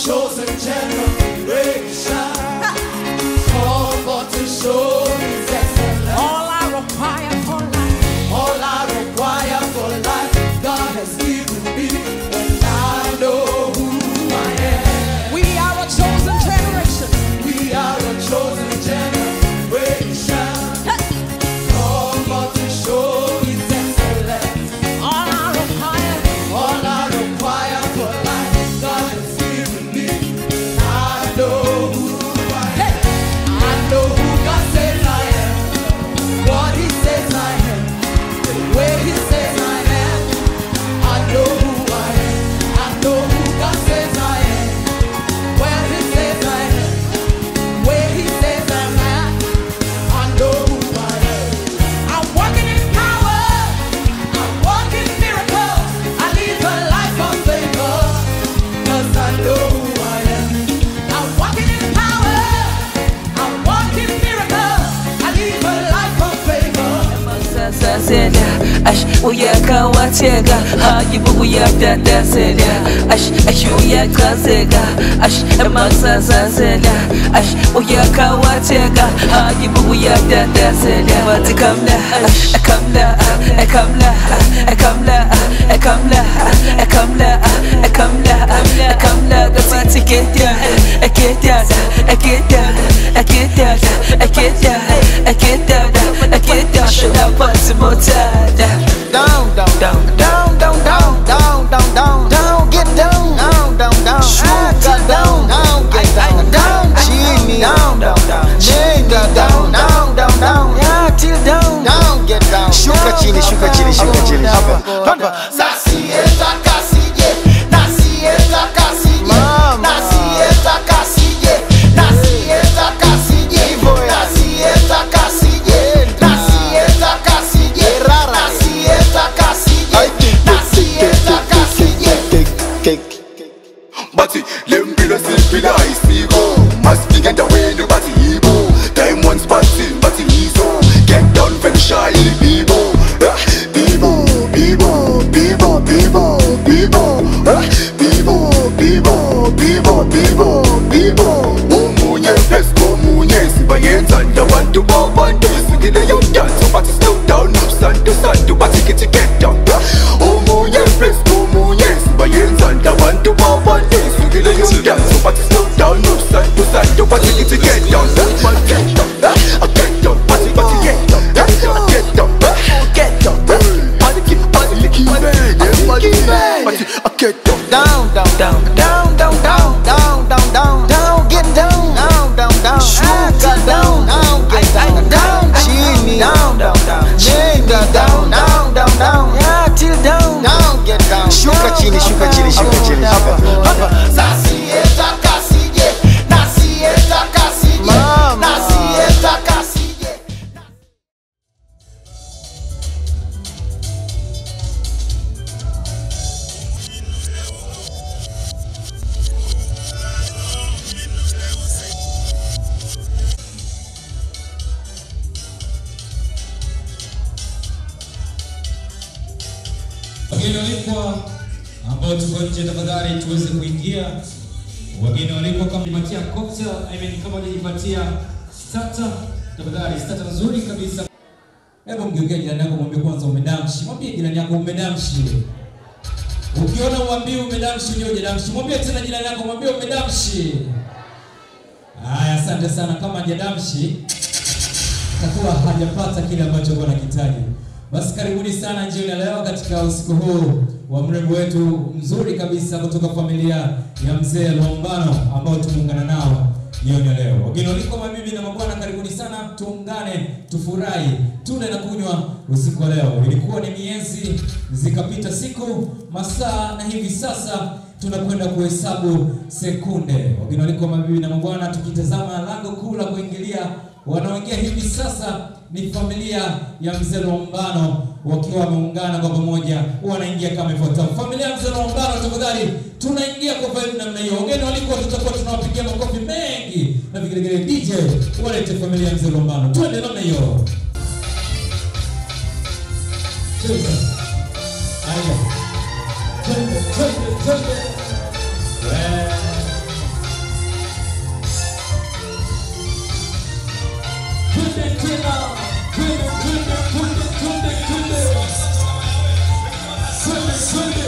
chosen generation, called for to show His excellence. All I require for life, all I require for life, God has given me, and I know who I am. We are a chosen generation. We are a chosen generation, called for to show His excellence. All I require, all I require for life, God has given me, and I know who I am. I know who God says I am, what He says I am, the way He says I am. I know who I am. I know who God says I am, where He says I am, where He says I'm at. I know who I am. I'm walking in power. I'm walking miracles. I live a life of favor, 'cause I know who I am. I'm walking in power. I'm walking miracles. I live a life of favor. Sasela, ash uyakhawatheka, hayi bukuyatatazela, ash ash uyachazeka, ash emasasasela, ash uyakhawatheka, hayi bukuyatatazela. Bathi come la, come la, come la, come la, come la, come la, come la, come la, bathi get down, get down, get down, get down, get down, get down, get down. Should I put some more time? Down, down, down, down, down, down, down, down, down, down, get down, down, down, down, shuka down, down, get down, down, chini, down, down, down, chini, down, down, down, down, yeah, till down, down, get down, shuka chini, shuka chini, shuka chini, shuka. Nasieta kasije, nasieta kasije, nasieta kasije, nasieta kasije, nasieta kasije, nasieta kasije, nasieta kasije, nasieta kasije. Bathi lempilo siphila isiko, masifike endaweni bathi yibo, diamonds bathi bathi yizo, get down vele bibo, bibo bibo bibo bibo bibo, bibo bibo bibo bibo bibo. Omunye plus omunye sibayenza labantu babantu, sikileyo mdanso bathi slow down, santo santo bathi kithi get down. Omunye plus omunye sibayenza labantu babantu, sikileyo mdanso bathi slow down, santo santo bathi kithi get down. Get down, get down, bathi bathi get down, get down, get down. Get down, down, down, down, down, down, down, down, down, down, down, get down, down, down, down, shuka down, down, get down, down, chini, down, down, down, chini, down, down, down, down, yeah, till down, down, get down, shuka chini, shuka chini, shuka chini, shuka. Nasieta kasije, nasieta kasije, nasieta kasije. Wageni walikwa ambao tuko nje, tafadhali tuweze kuingia. Wageni walikwa, kama unajipatia cocktail, I mean kama unajipatia starter, tafadhali starter nzuri kabisa. Hebu mgeukie jirani yako mwambie kwanza umedamshi. Mwambie jirani yako umedamshi. Ukiona mwambie umedamshi, ndio hujadamshi. Mwambie tena jirani yako, mwambie umedamshi. Haya, asante sana. Kama hajadamshi atakuwa hajapata kile ambacho alikuwa anakihitaji. Basi karibuni sana jioni ya leo katika usiku huu wa mrembo wetu mzuri kabisa kutoka familia ya Mzee Lombano ambao tumeungana nao jioni ya leo. Wageni waliko, mabibi na mabwana, karibuni sana, tuungane, tufurahi, tule na kunywa usiku wa leo. Ilikuwa ni miezi zikapita, siku, masaa, na hivi sasa tunakwenda kuhesabu sekunde. Wageni waliko, mabibi na mabwana, tukitazama lango kuu la kuingilia, wanaoingia hivi sasa ni familia ya Mzee Lombano wakiwa wameungana kwa pamoja, wanaingia kama ifuatavyo. Familia ya Mzee Lombano, tafadhali tunaingia kwa vibe namna hiyo. Wageni walikuwa tutakuwa tunawapigia makofi mengi na vigelegele. DJ walete familia ya Mzee Lombano, twende namna hiyo. Haya, twende twende twende. Twende, twende, twende, twende, twende. Twende, twende,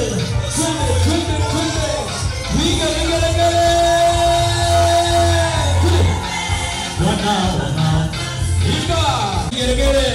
twende, twende, twende. Piga vigelegele. Twende. Wana, wana. Imba. Vigelegele.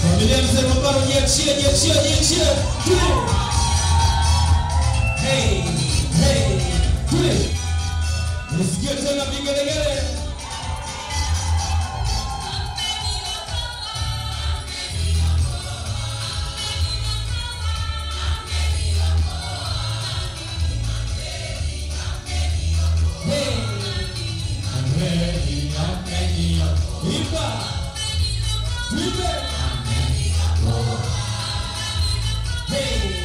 Familia mzee Mwambaro, jiachie, jiachie, jiachie. Tule. Hey, hey, tule. Nisikie tena vigelegele. Hey. Ameni, ameni. Imba. Tuimbe. Hey.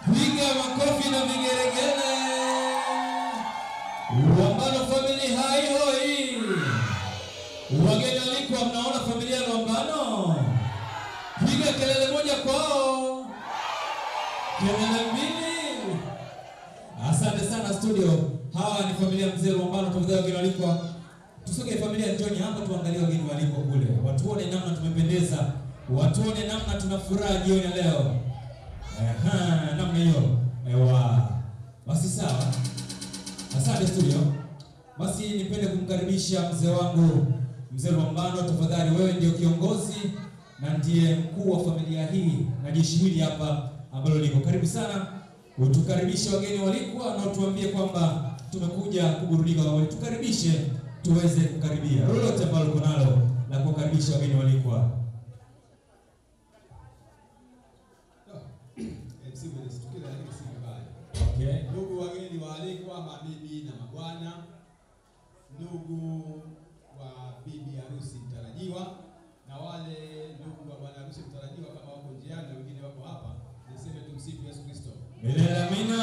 Piga makofi na vigelegele. Lwambano family hai hoi. Wageni walikwa, mnaona familia ya Lwambano? Piga kelele moja kwao. Kelele mbili. Asante sana studio. Hawa ni familia mzee Lwambano. Tafadhali wageni walikwa, tusoge familia, njoni hapa tuangalie wageni waliko kule. Watuone namna tumependeza. Watuone namna tuna furaha jioni ya leo. Namna hiyo. Ewa. Basi sawa. Asante studio. Basi nipende kumkaribisha mzee wangu mzee Lwambano. Tafadhali wewe ndio kiongozi na ndiye mkuu wa familia hii na jeshi hili hapa ambalo liko. Karibu sana. Utukaribishe wageni walikwa na utuambie kwamba tumekuja kuburudika pamoja. Tukaribishe tuweze kukaribia. Lolote ambalo uko nalo la kukaribisha wageni walikwa. Okay. Ndugu wageni waalikwa, mabibi na mabwana, ndugu wa bibi harusi mtarajiwa na wale ndugu wa bwana harusi mtarajiwa kama wako njiani na wengine wako hapa, niseme tumsifu Yesu Kristo. Milele amina.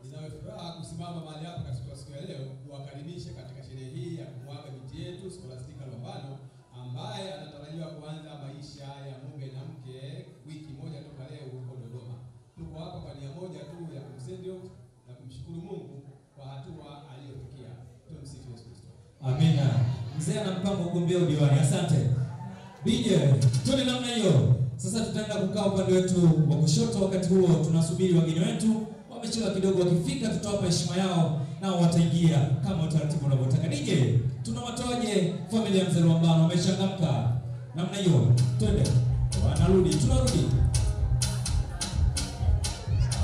Ninayo furaha kusimama mahali hapa katika siku ya leo kuwakaribisha katika sherehe hii ya kumwaga binti yetu Scholastica Lwambano ambaye anatarajiwa kuanza maisha ya mume na mke wiki moja toka leo huko Dodoma. Tuko hapa kwa nia moja tu ya kumsend off na kumshukuru Mungu kwa hatua aliyofikia. Tumsifu Yesu Kristo. Amina. Mzee ana mpango kugombea udiwani. Asante. DJ, tuone namna hiyo. Sasa tutaenda kukaa upande wetu wa kushoto. Wakati huo tunasubiri wageni wetu. Wamechelewa kidogo, wakifika tutawapa heshima yao nao wataingia kama utaratibu unavyotaka. DJ, tunawatoaje familia ya mzee Lwambano? Wamechangamka. Namna hiyo. Twende. Wanarudi, tunarudi.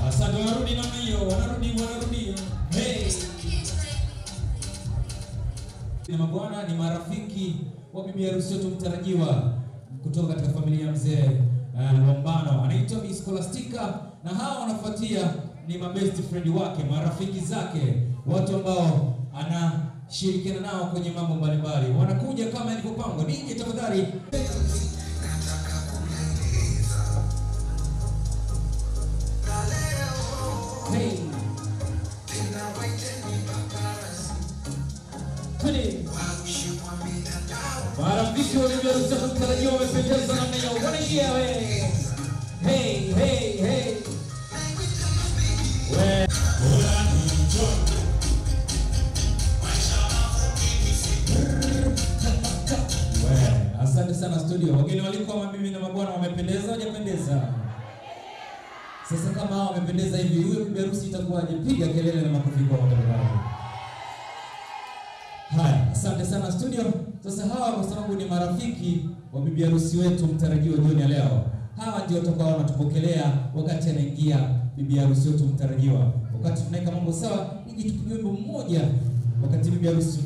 Asante, wanarudi namna hiyo, wanarudi, wanarudi. Hey. Na mabwana ni marafiki wa bibi harusi wetu mtarajiwa kutoka katika familia ya mzee Lwambano. Anaitwa Bi Scholastica na hawa wanafuatia ni ma best friend wake, marafiki zake, watu ambao anashirikiana nao kwenye mambo mbalimbali. Wanakuja kama ilivyopangwa. DJ tafadhali. Hey. Marafiki wa bibi harusi mtarajiwa wamependeza namna hiyo. Wanaingia we. Hey, hey, hey. We. sana studio. Wageni walikuwa mabibi na mabwana wamependeza, hawajapendeza? Sasa kama hao wamependeza hivi, huyo bibi harusi itakuwaje? Piga kelele na makofi kwa tafadhali. Haya, asante sana studio. Sasa hawa kwa sababu ni marafiki wa bibi harusi wetu mtarajiwa jioni ya leo, hawa ndio watakao wanatupokelea wakati anaingia bibi harusi wetu mtarajiwa. Wakati tunaweka mambo sawa, nije tupige wimbo mmoja wakati bibi harusi.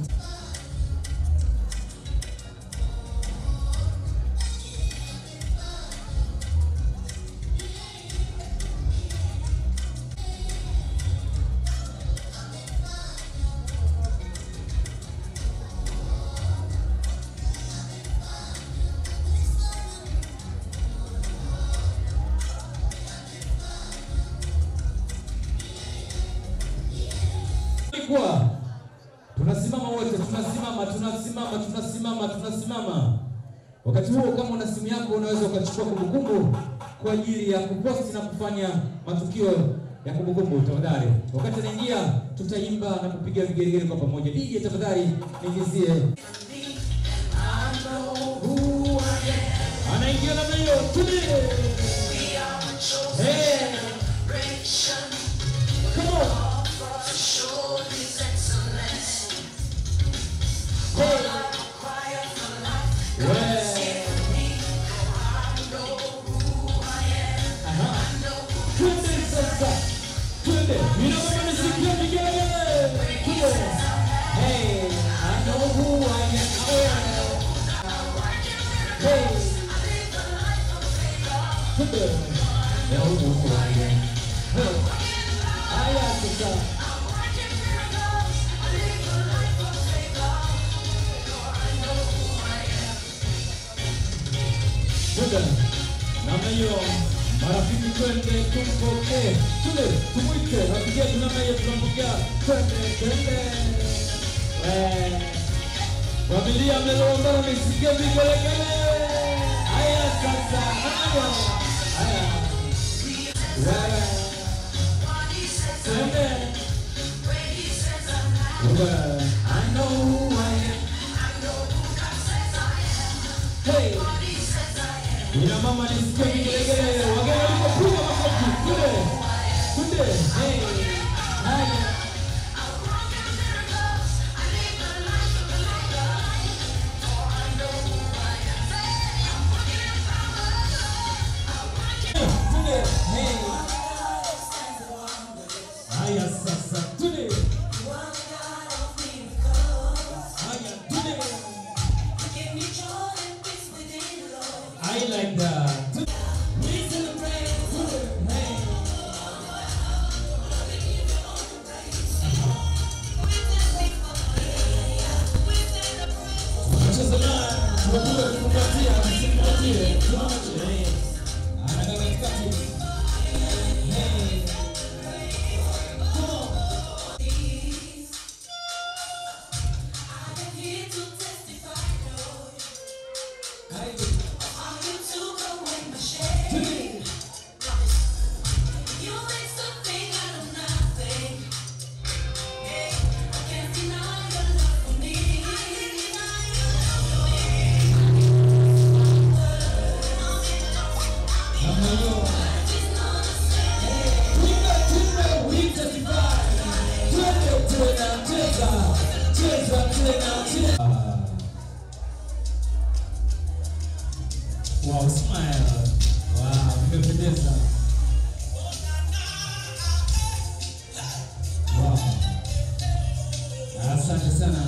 Tunasimama wote, tunasimama, tunasimama, tunasimama, tunasimama. Wakati huo kama una simu yako unaweza ukachukua kumbukumbu kwa ajili ya kuposti na kufanya matukio ya kumbukumbu tafadhali. Wakati naingia tutaimba na kupiga vigelegele kwa pamoja. DJ tafadhali niingizie. Anaingia namna hiyo. Tulie. Hey. Come on. Hey, I know who I am. Hey, know who I am. Haya sasa. Namna hiyo marafiki, twende tumpokee, twende tumuite rafiki yetu namna hiyo, tunampokea, twende twende. Familia mmelombana, misikie vigelegele. Haya sasa, haya haya, wewe twende. I know who I am. Hey. Ina mama nisikie vigelegele, wageni walipopiga makofi, twende twende. Hey, haya. Twende, hey. Haya sasa, twende. Haya, twende. I like that. We celebrate. Hey. Tunacheza naye, tunakuja kukumbatia, msimkumbatie, tuache. Anakaa katikati. Hey. Come on. Wow, smile. Wow, nimependeza. Wow. Asante sana.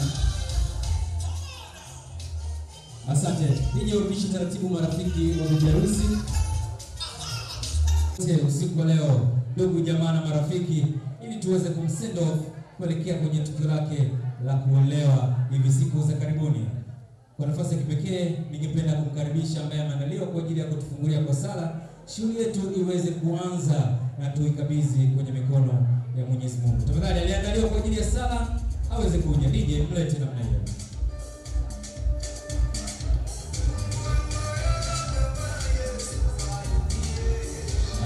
Asante. Nije urudishe taratibu marafiki wa bibi harusi. Usiku wa leo, ndugu jamaa na marafiki, ili tuweze kumsend off kuelekea kwenye tukio lake la kuolewa hivi siku za karibuni. Kwa nafasi ya kipekee ningependa kumkaribisha ambaye ameandaliwa kwa ajili ya kutufungulia kwa sala shughuli yetu iweze kuanza na tuikabidhi kwenye mikono ya Mwenyezi Mungu. Tafadhali aliandaliwa kwa ajili ya sala aweze kuja. DJ mlete namna hiyo.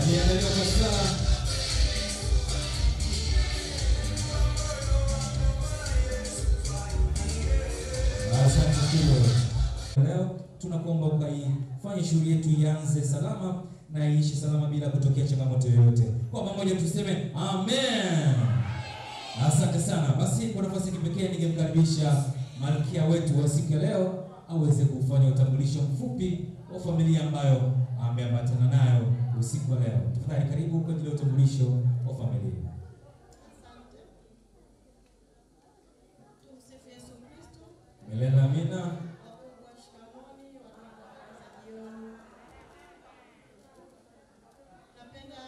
Aliandaliwa kwa sala. Asante. Leo tunakuomba ukaifanye shughuli yetu ianze salama na iishe salama bila kutokea changamoto yoyote. Kwa pamoja tuseme amen. Asante sana. Basi kwa nafasi ya kipekee ningemkaribisha malkia wetu wa siku ya leo aweze kufanya utambulisho mfupi wa familia ambayo ameambatana nayo usiku wa leo. Tafadhali karibu kwa ajili ya utambulisho wa familia. Asante. Tumsifu Yesu Kristo. Milele amina. Wakubwa shikamoni, wadogo habari za jioni. Napenda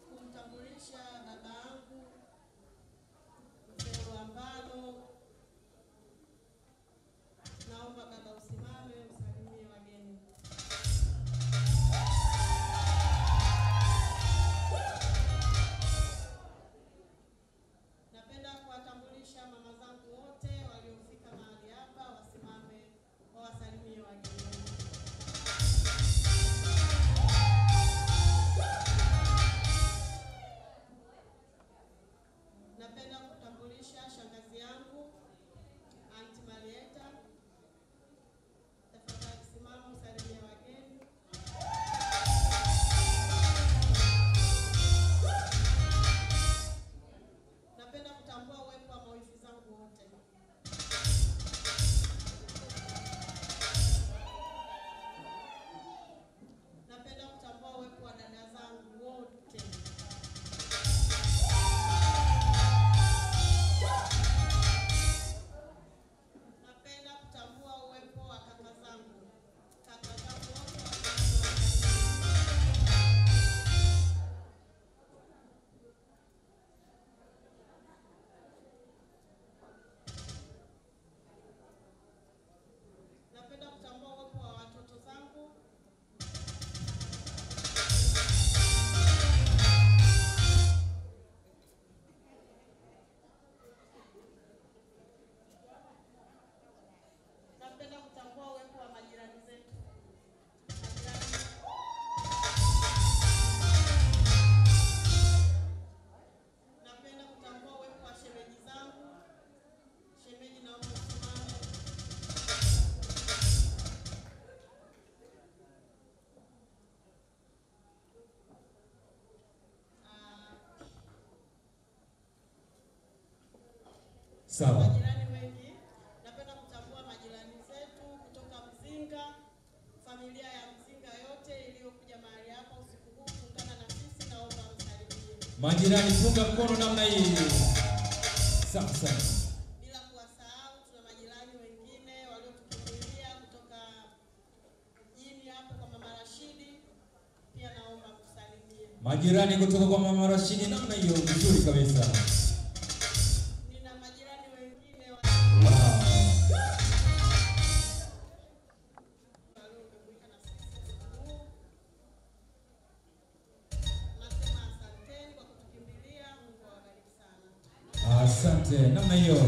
kumtambulisha baba yangu Mzee Lwambano. Naomba baba usimame usalimie wageni. Napenda kuwatambulisha mama zangu wote waliofika mahali hapa, wasimame wawasalimie wageni. Napenda kutambulisha shangazi yangu Aunti Marieta. Tafadhali simama usalimie wageni. Napenda kutambua uwepo wa mawifi zangu wote. Napenda kutambua uwepo wa dada zangu wote. Napenda kutambua uwepo wa kaka zangu. Kaka zangu wote wasimame. Napenda kutambua uwepo wa watoto zangu. Napenda kutambua uwepo wa majirani zetu. Majirani. Napenda kutambua uwepo wa shemeji zangu. Shemeji, naomba usimame. Sawa. Majirani wengi. Napenda kutambua majirani zetu kutoka Mzinga, familia ya Mzinga yote iliyokuja mahali hapa usiku huu kuungana na sisi, naomba msalimie. Majirani funga mkono namna hii. Sawa sana. Bila kuwasahau tuna majirani wengine waliotukimbilia kutoka mjini hapo kwa Mama Rashidi, pia naomba msalimie. Majirani kutoka kwa Mama Rashidi namna hiyo, vizuri kabisa. Nina majirani wengine Wow. waliojumuika na sisi usiku huu. Nasema asanteni kwa kutukimbilia. Mungu awabariki sana. Asante namna hiyo.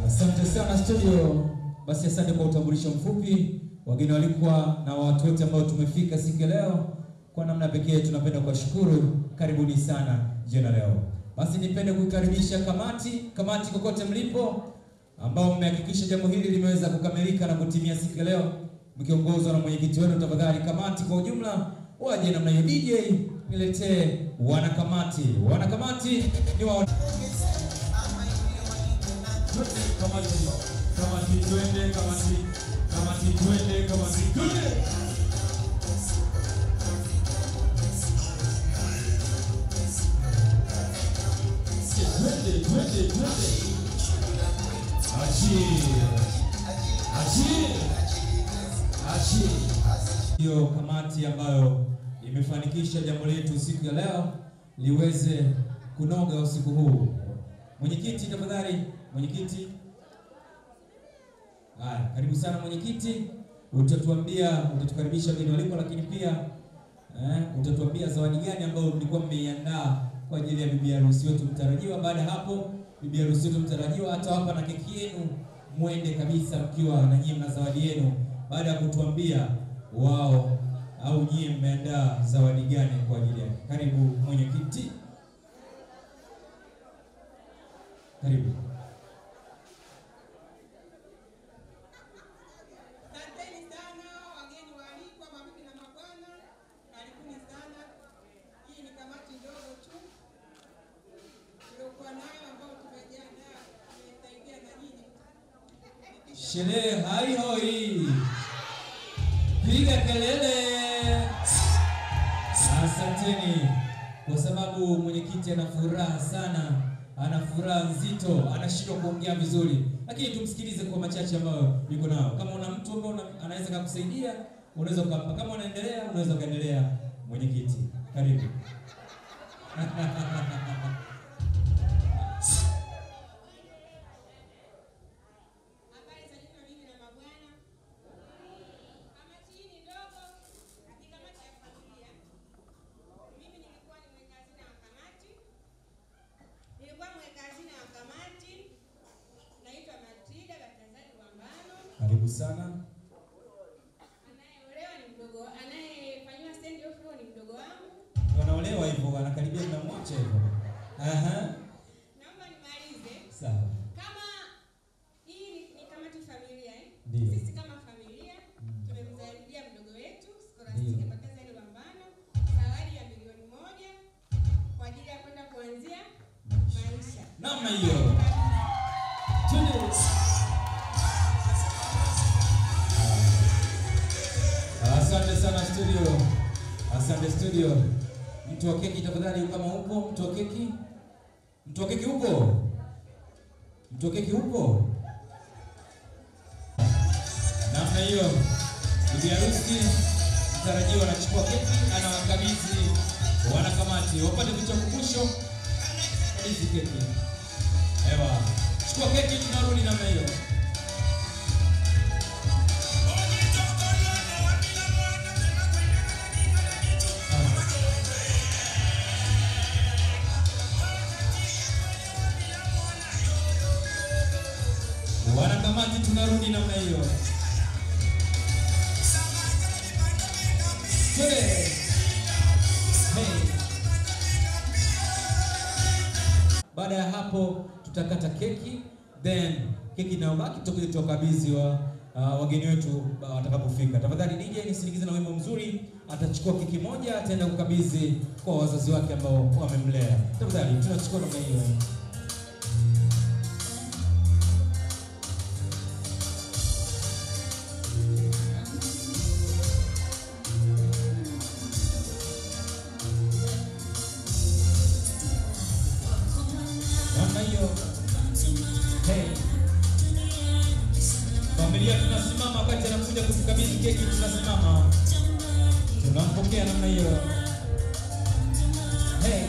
Asante sana studio. Basi asante kwa utambulisho mfupi. Wageni walikuwa na watu wote ambao tumefika siku ya leo, kwa namna pekee tunapenda kuwashukuru. Karibuni sana jioni ya leo. Basi nipende kuikaribisha kamati kokote mlipo ambao mmehakikisha jambo hili limeweza kukamilika na kutimia siku ya leo, mkiongozwa na mwenyekiti wenu. Tafadhali kamati kwa ujumla waje namna hiyo. DJ niletee wanakamati. Wanakamati ni wa Kamati, kamati twende, kamati, kamati twende, kamati twende. Twende, twende, twende. Achi. Achi. Achi. Hiyo kamati ambayo imefanikisha jambo letu siku ya leo liweze kunoga usiku huu. Mwenyekiti tafadhali, mwenyekiti. Haya, karibu sana mwenyekiti. Utatuambia, utatukaribisha wageni waliko, lakini pia utatuambia zawadi gani ambayo mlikuwa mmeiandaa kwa ajili ya bibi harusi wetu mtarajiwa. Baada hapo bibi harusi wetu mtarajiwa atawapa na keki yenu, muende kabisa mkiwa na nyinyi mna zawadi yenu, baada ya kutuambia wao au nyinyi mmeandaa zawadi gani kwa ajili yake. Karibu mwenyekiti. Karibu. Sherehe hai hoi. Piga kelele. Asanteni kwa sababu mwenyekiti ana furaha sana, ana furaha nzito, anashindwa kuongea vizuri. Lakini tumsikilize kwa machache ambayo yuko nao. Kama una mtu ambaye anaweza kukusaidia, unaweza kumpa. Kama unaendelea, unaweza kuendelea. Mwenyekiti, karibu. Habari za jina mimi na mabwana. Kamati hii ni ndogo, lakini kamati ya familia. Mimi nilikuwa ni mweka hazina wa kamati. Nilikuwa mweka hazina wa kamati. Naitwa Matilda Batazali Wambano. Karibu sana. Anayeolewa ni mdogo, anayefanywa send off ni mdogo wangu. Wanaolewa hivyo, anakaribia tunamwacha hivyo. Aha. Naomba nimalize. Sawa. Kama hii ni kamati familia eh? Ndiyo. Sisi kama familia tumemzawadia mdogo wetu Scholastica Batazali Wambano zawadi ya 1,000,000 kwa ajili ya kwenda kuanzia maisha. Namna hiyo. Twende. Asante sana studio. Asante studio. Mtu wa keki tafadhali, kama upo, mtu wa keki. Mtu wa keki upo? Mtu wa keki upo? Namna hiyo. Bibi harusi mtarajiwa anachukua keki, anawakabidhi wanakamati. Wapate vitu vya kumbusho. Hizi keki. Ewa. Chukua keki, tunarudi namna hiyo. Wanakamati tunarudi namna hiyo. Hey. Baada ya hapo tutakata keki, then keki inayobaki tutakuja tuwakabidhi wa wageni wetu watakapofika. Tafadhali DJ nisindikize na wimbo mzuri. Atachukua keki moja ataenda kukabidhi kwa wazazi wake ambao wamemlea. Tafadhali tunachukua namna hiyo. Familia tunasimama wakati anakuja kutukabidhi keki, tunasimama. Tunampokea namna hiyo. Hey.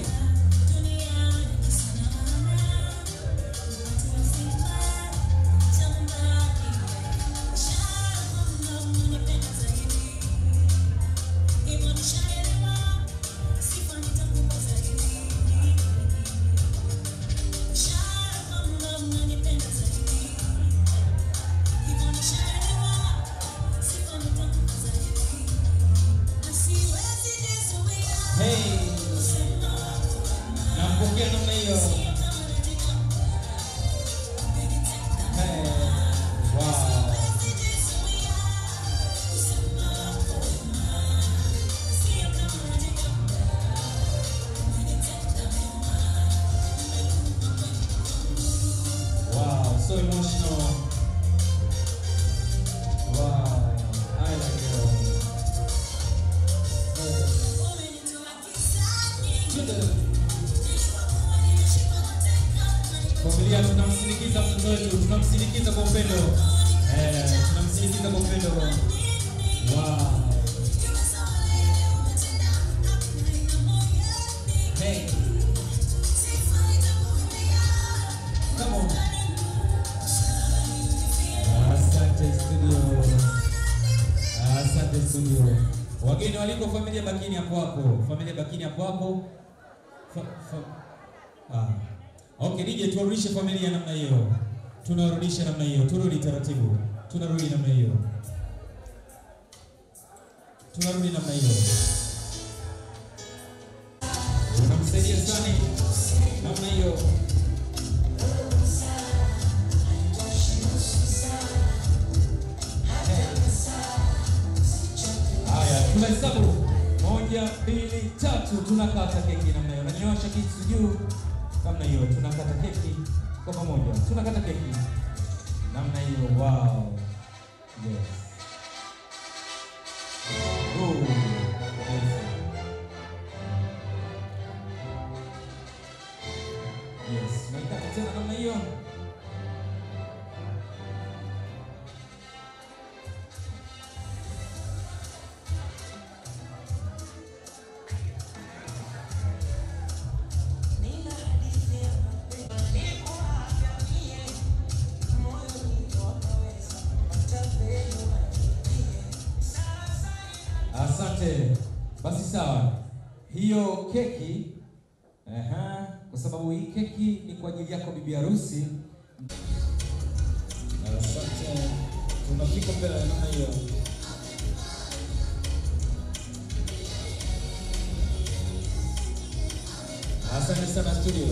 Hey. Nampokea namna hiyo. Hey. Wow. Wow, so emotional. Wow, I like it. Hey. Familia tunamsindikiza mtoto wetu, tunamsindikiza kwa upendo. Tunamsindikiza kwa upendo. Wow. Hey. Come on. Asante studio. Asante studio. Wageni waliko familia bakini hapo hapo. Familia bakini hapo hapo. Okay, DJ turudishe familia namna hiyo. Tunarudisha namna hiyo. Turudi taratibu. Tunarudi namna hiyo. Tunarudi namna hiyo. Tunamsaidia sana namna hiyo. Haya, tunahesabu 1 2 3, tunakata keki namna hiyo. Unanyoosha kisu juu namna hiyo, tunakata keki kwa pamoja. Tunakata keki. Namna hiyo, wow. Yes. Oh, yes. Yes, naikata tena namna hiyo. Asante. Basi sawa. Hiyo keki, kwa sababu hii keki ni kwa ajili yako bibi harusi. Asante. Tunafika mbele namna hiyo. Asante sana studio.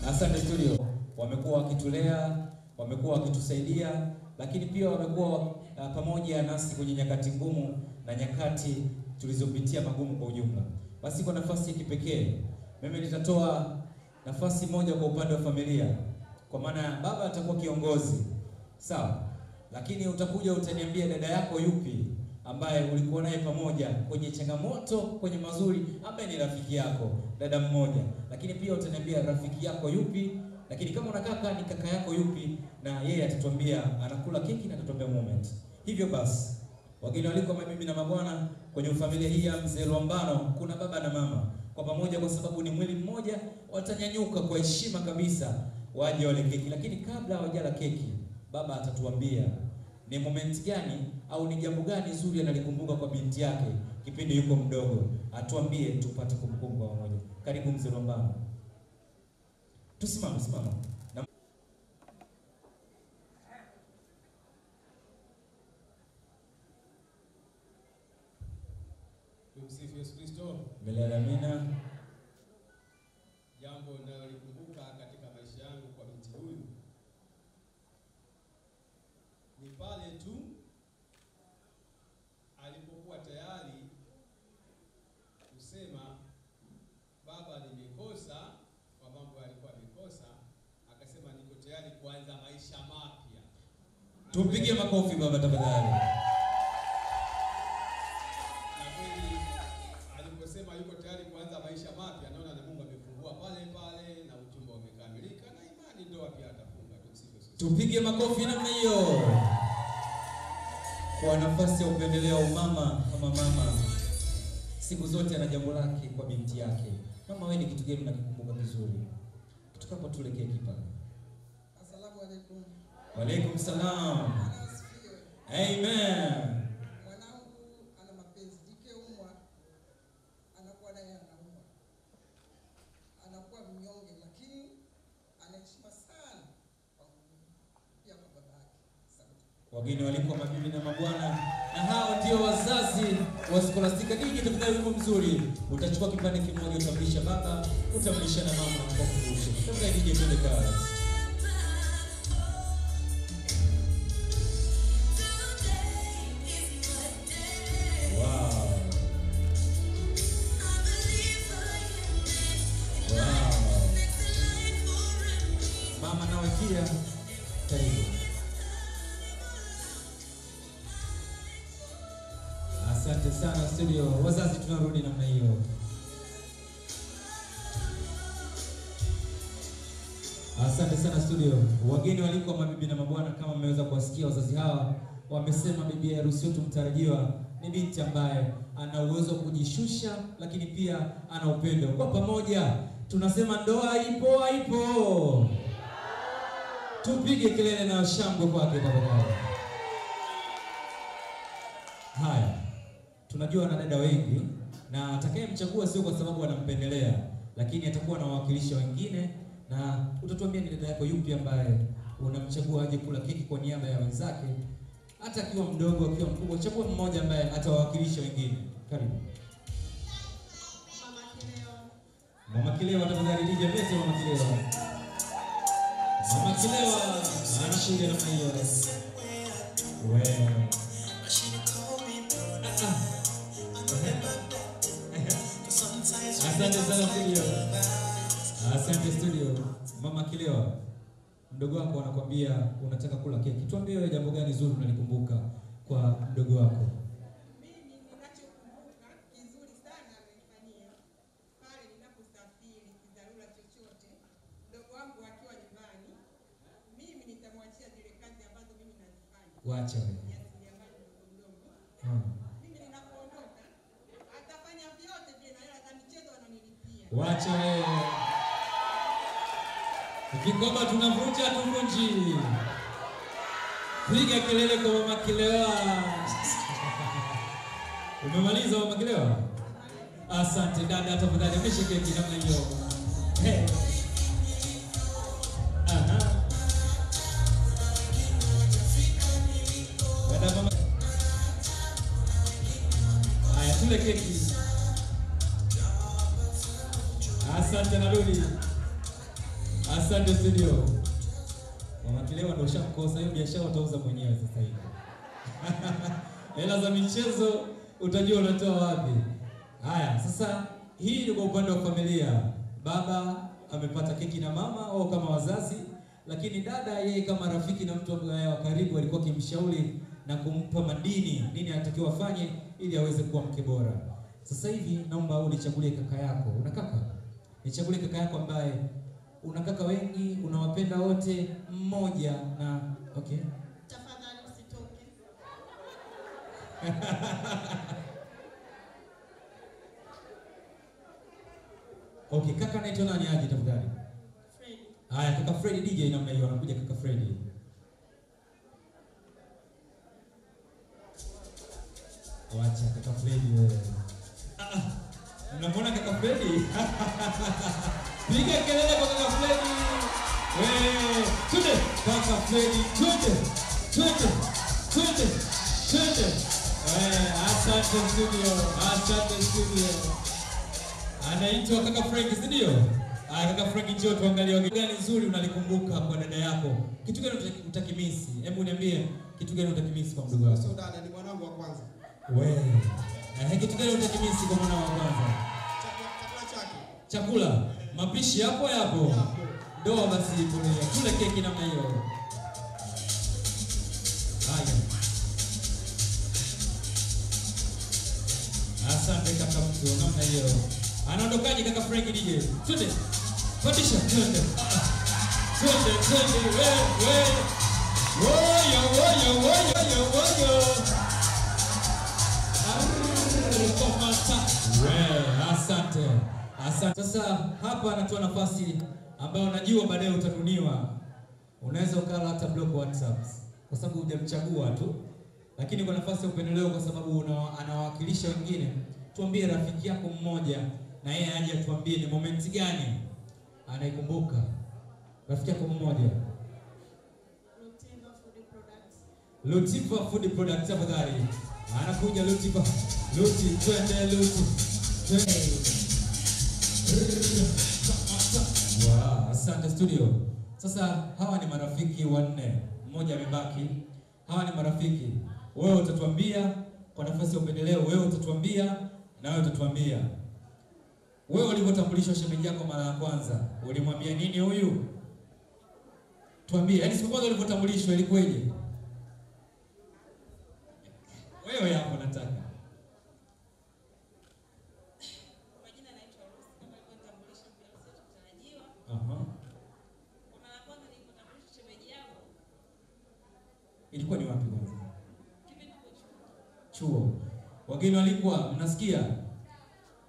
Asante studio. Wamekuwa wakitulea, wamekuwa wakitusaidia, lakini pia wamekuwa pamoja nasi kwenye nyakati ngumu na nyakati tulizopitia magumu kwa ujumla. Basi kwa nafasi ya kipekee, mimi nitatoa nafasi moja kwa upande wa familia, kwa maana baba atakuwa kiongozi. Sawa? Lakini utakuja utaniambia dada yako yupi ambaye ulikuwa naye pamoja kwenye changamoto, kwenye mazuri, ambaye ni rafiki yako, dada mmoja. Lakini pia utaniambia rafiki yako yupi, lakini kama una kaka ni kaka yako yupi, na yeye atatuambia anakula keki na atatuambia moment. Hivyo basi, wageni waliko mabibi na mabwana, kwenye familia hii ya Mzee Lwambano kuna baba na mama. Kwa pamoja, kwa sababu ni mwili mmoja, watanyanyuka kwa heshima kabisa waje wale keki. Lakini kabla hawajala keki, baba atatuambia ni moment gani au ni jambo gani zuri analikumbuka kwa binti yake kipindi yuko mdogo. Atuambie tupate kumbukumbu kwa pamoja. Karibu Mzee Lwambano. Tusimame, simama. Tumsifu Yesu Kristo. Milele amina. Jambo ninalolikumbuka katika maisha yangu kwa binti huyu ni pale tu alipokuwa tayari kusema baba, nimekosa, kwa mambo alikuwa amekosa, akasema niko tayari kuanza maisha mapya. Tumpigie makofi baba tafadhali. Na kweli aliposema yuko tayari kuanza maisha mapya, naona na Mungu amefungua pale pale na uchumba umekamilika na imani ndoa pia atafunga. Tumsifu Yesu. Tupige makofi namna hiyo. Kwa nafasi ya upendeleo, mama kama mama siku zote ana jambo lake kwa binti yake. Mama, wewe ni kitu gani unakikumbuka vizuri kutoka hapo tule keki pale? Asalamu alaykum. Wa alaykum salam. Amen. Mwanangu ana mapenzi, nikiumwa anakuwa naye anaumwa, anakuwa mnyonge, lakini anaheshima sana pia kwa baba yake. Wageni walikuwa mabibi na mabwana, na hao ndio wazazi wa Scholastica. DJ, tafadhali wimbo mzuri. Utachukua kipande kimoja, utamlisha baba, utamlisha na mama kwa kumbusha. Tafadhali DJ, twende kazi. Wow. Wow. Mama nawe pia karibu. Asante sana studio. Wazazi tunarudi namna hiyo. Asante sana studio. Wageni walikuwa mabibi na mabwana, kama mmeweza kuwasikia wazazi hawa wamesema bibi harusi wetu mtarajiwa ni binti ambaye ana uwezo wa kujishusha, lakini pia ana upendo. Kwa pamoja tunasema ndoa ipo, ipo. Tupige kelele na shangwe kwake tafadhali. Haya, tunajua wanadada wengi, na atakayemchagua sio kwa sababu anampendelea, lakini atakuwa anawakilisha wengine, na utatuambia ni dada yako yupi ambaye unamchagua aje kula keki kwa niaba ya wenzake, hata akiwa mdogo, akiwa mkubwa. Chagua mmoja ambaye atawakilisha wengine. Karibu. Mama Kileo. Mama Kileo, tafadhali DJ mlete Mama Kileo. Mama Kileo anakuja namna hiyo. Wewe. Asante sana studio. Asante studio. Mama Kilewa, Mdogo wako anakuambia unataka kula keki. Tuambie wewe jambo gani zuri unalikumbuka kwa mdogo wako? Mimi ninachokumbuka kizuri sana amenifanyia pale ninaposafiri kidharura chochote, mdogo wangu akiwa nyumbani, mimi nitamwachia zile kazi ambazo mimi nazifanya. Wacha wewe. Jasiriamali mdogo mdogo. Mimi ninapoondoka atafanya vyote vile na hela za michezo ananilipia. Wacha wewe. Ukikoba tunavunja tuvunji. Piga kelele kwa Mama Kilewa. Umemaliza Mama Kilewa? Asante dada, tafadhali mishe keki namna hiyo. Hey. Aha. Dada mama. Haya, tule keki. Asante narudi. Asante studio. Mama Kilewa ndio ushamkosa, hiyo biashara utauza mwenyewe sasa hivi. Hela za michezo utajua unatoa wapi. Haya, sasa hii ni kwa upande wa familia. Baba amepata keki na mama au kama wazazi, lakini dada yeye kama rafiki na mtu ambaye wa karibu alikuwa akimshauri na kumpa madini nini anatakiwa afanye ili aweze kuwa mke bora. Sasa hivi naomba unichagulie kaka yako. Una kaka? Nichagulie kaka yako ambaye una kaka wengi, unawapenda wote, mmoja na okay. Tafadhali usitoke. Okay, kaka anaitwa nani aje tafadhali? Freddy. Haya, kaka Freddy DJ namna hiyo anakuja kaka Freddy. Wacha kaka Freddy wewe. Mnamwona kaka Freddy? Piga kelele kwa kaka Freddy. Wewe, twende kaka Freddy, twende. Twende. Twende. Twende. Asante studio, asante studio. Anaitwa kaka Frank, si ndio? Ah, kaka Frank njoo tuangalie gani nzuri unalikumbuka kwa dada yako. Kitu gani utakimisi? Hebu niambie kitu gani utakimisi kwa mdogo wako? Sio dada, ni mwanangu wa kwanza. Wewe. Kitu gani utakimisi kwa mwanao wa kwanza? Chakula chake. Chakula. Mapishi yapo yapo. Ndoa basi ipo. Tule keki namna hiyo. Haya. Asante kaka mtu namna hiyo. Anaondokaje kaka Frank DJ? Twende. Pandisha, twende. Twende, twende, we. Woyo, woyo, woyo, woyo. We, asante. Asante. Sasa hapa anatoa nafasi ambayo najua baadaye utanuniwa. Unaweza ukala hata block WhatsApp kwa sababu hujamchagua tu. Lakini kwa nafasi ya upendeleo kwa sababu anawakilisha wengine, tuambie rafiki yako mmoja na yeye aje atuambie ni moment gani anaikumbuka. Rafiki yako mmoja. Lutiva Food Products. Lutiva Food Products tafadhali. Anakuja Lutiva. Luti, twende Luti. Twende. Wow, asante studio. Sasa hawa ni marafiki wanne. Mmoja amebaki. Hawa ni marafiki. Wewe utatuambia kwa nafasi ya upendeleo, wewe utatuambia na wewe utatuambia. Wewe ulipotambulishwa shemeji yako mara ya kwanza, ulimwambia nini huyu? Tuambie, yaani siku kwanza ulipotambulishwa ilikuwaje? Wewe hapo nataka. Kwa jina naitwa Ruth, kama nilivyotambulisha mbele zetu mtarajiwa. Aha. Kwa mara ya kwanza nilipotambulishwa shemeji yangu. Ilikuwa ni wapi kwanza? Kipindi chuo. Wageni walikuwa mnasikia?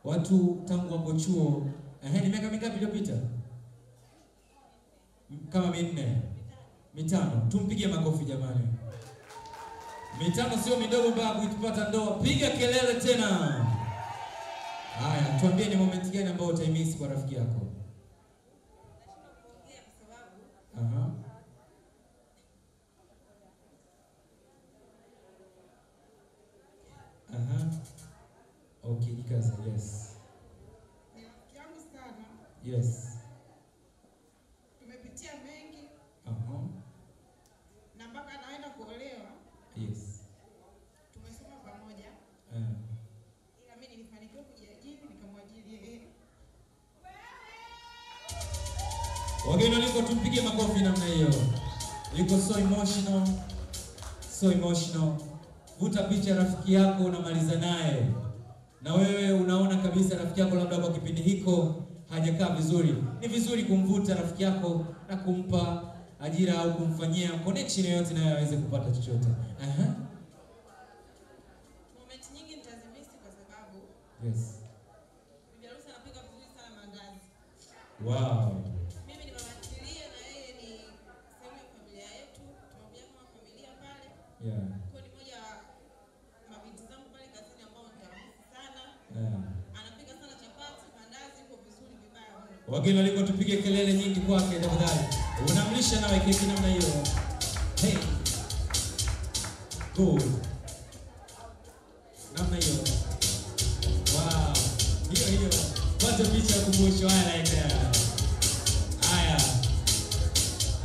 Watu tangu hapo chuo. Ni miaka mingapi iliyopita? Kama minne. Mitano. Tumpigie makofi jamani. Mitano sio midogo mpaka kuipata ndoa. Piga kelele tena. Haya, tuambie ni moment gani ambayo utaimisi kwa rafiki yako? Nashindwa kuongea kwa sababu. Aha. Aha. Okay, jikaze, yes. Ni rafiki yangu sana. Yes. Tumepitia mengi. Aha. Na mpaka anaenda kuolewa. Yes. Tumesoma pamoja. Ila mimi nilifanikiwa kujiajiri nikamwajiri yeye. Wageni waliko, tumpigie makofi namna hiyo. Yuko so emotional. So emotional. Vuta picha rafiki yako unamaliza naye. Na wewe unaona kabisa rafiki yako labda kwa kipindi hiko hajakaa vizuri. Ni vizuri kumvuta rafiki yako na kumpa ajira au kumfanyia connection yoyote naye aweze kupata chochote. Aha. Moment nyingi nitazimisi kwa sababu yes. Bibi harusi anapika vizuri sana mandazi. Wow. Mimi ni mama ntilie na yeye ni sehemu ya familia yetu. Tumekuja kama familia pale. Yeah. Kwa ni moja mabinti zangu pale kazini ambao nitamisi sana. Yeah. Anapika sana chapati, mandazi kwa vizuri vibaya mno. Wageni waliko tupige kelele nyingi kwake tafadhali. Unamlisha nawe keki namna hiyo. Hey. Good. Namna hiyo. Wow. Hiyo hiyo. Pata picha ya kumbusho haya like that. Haya.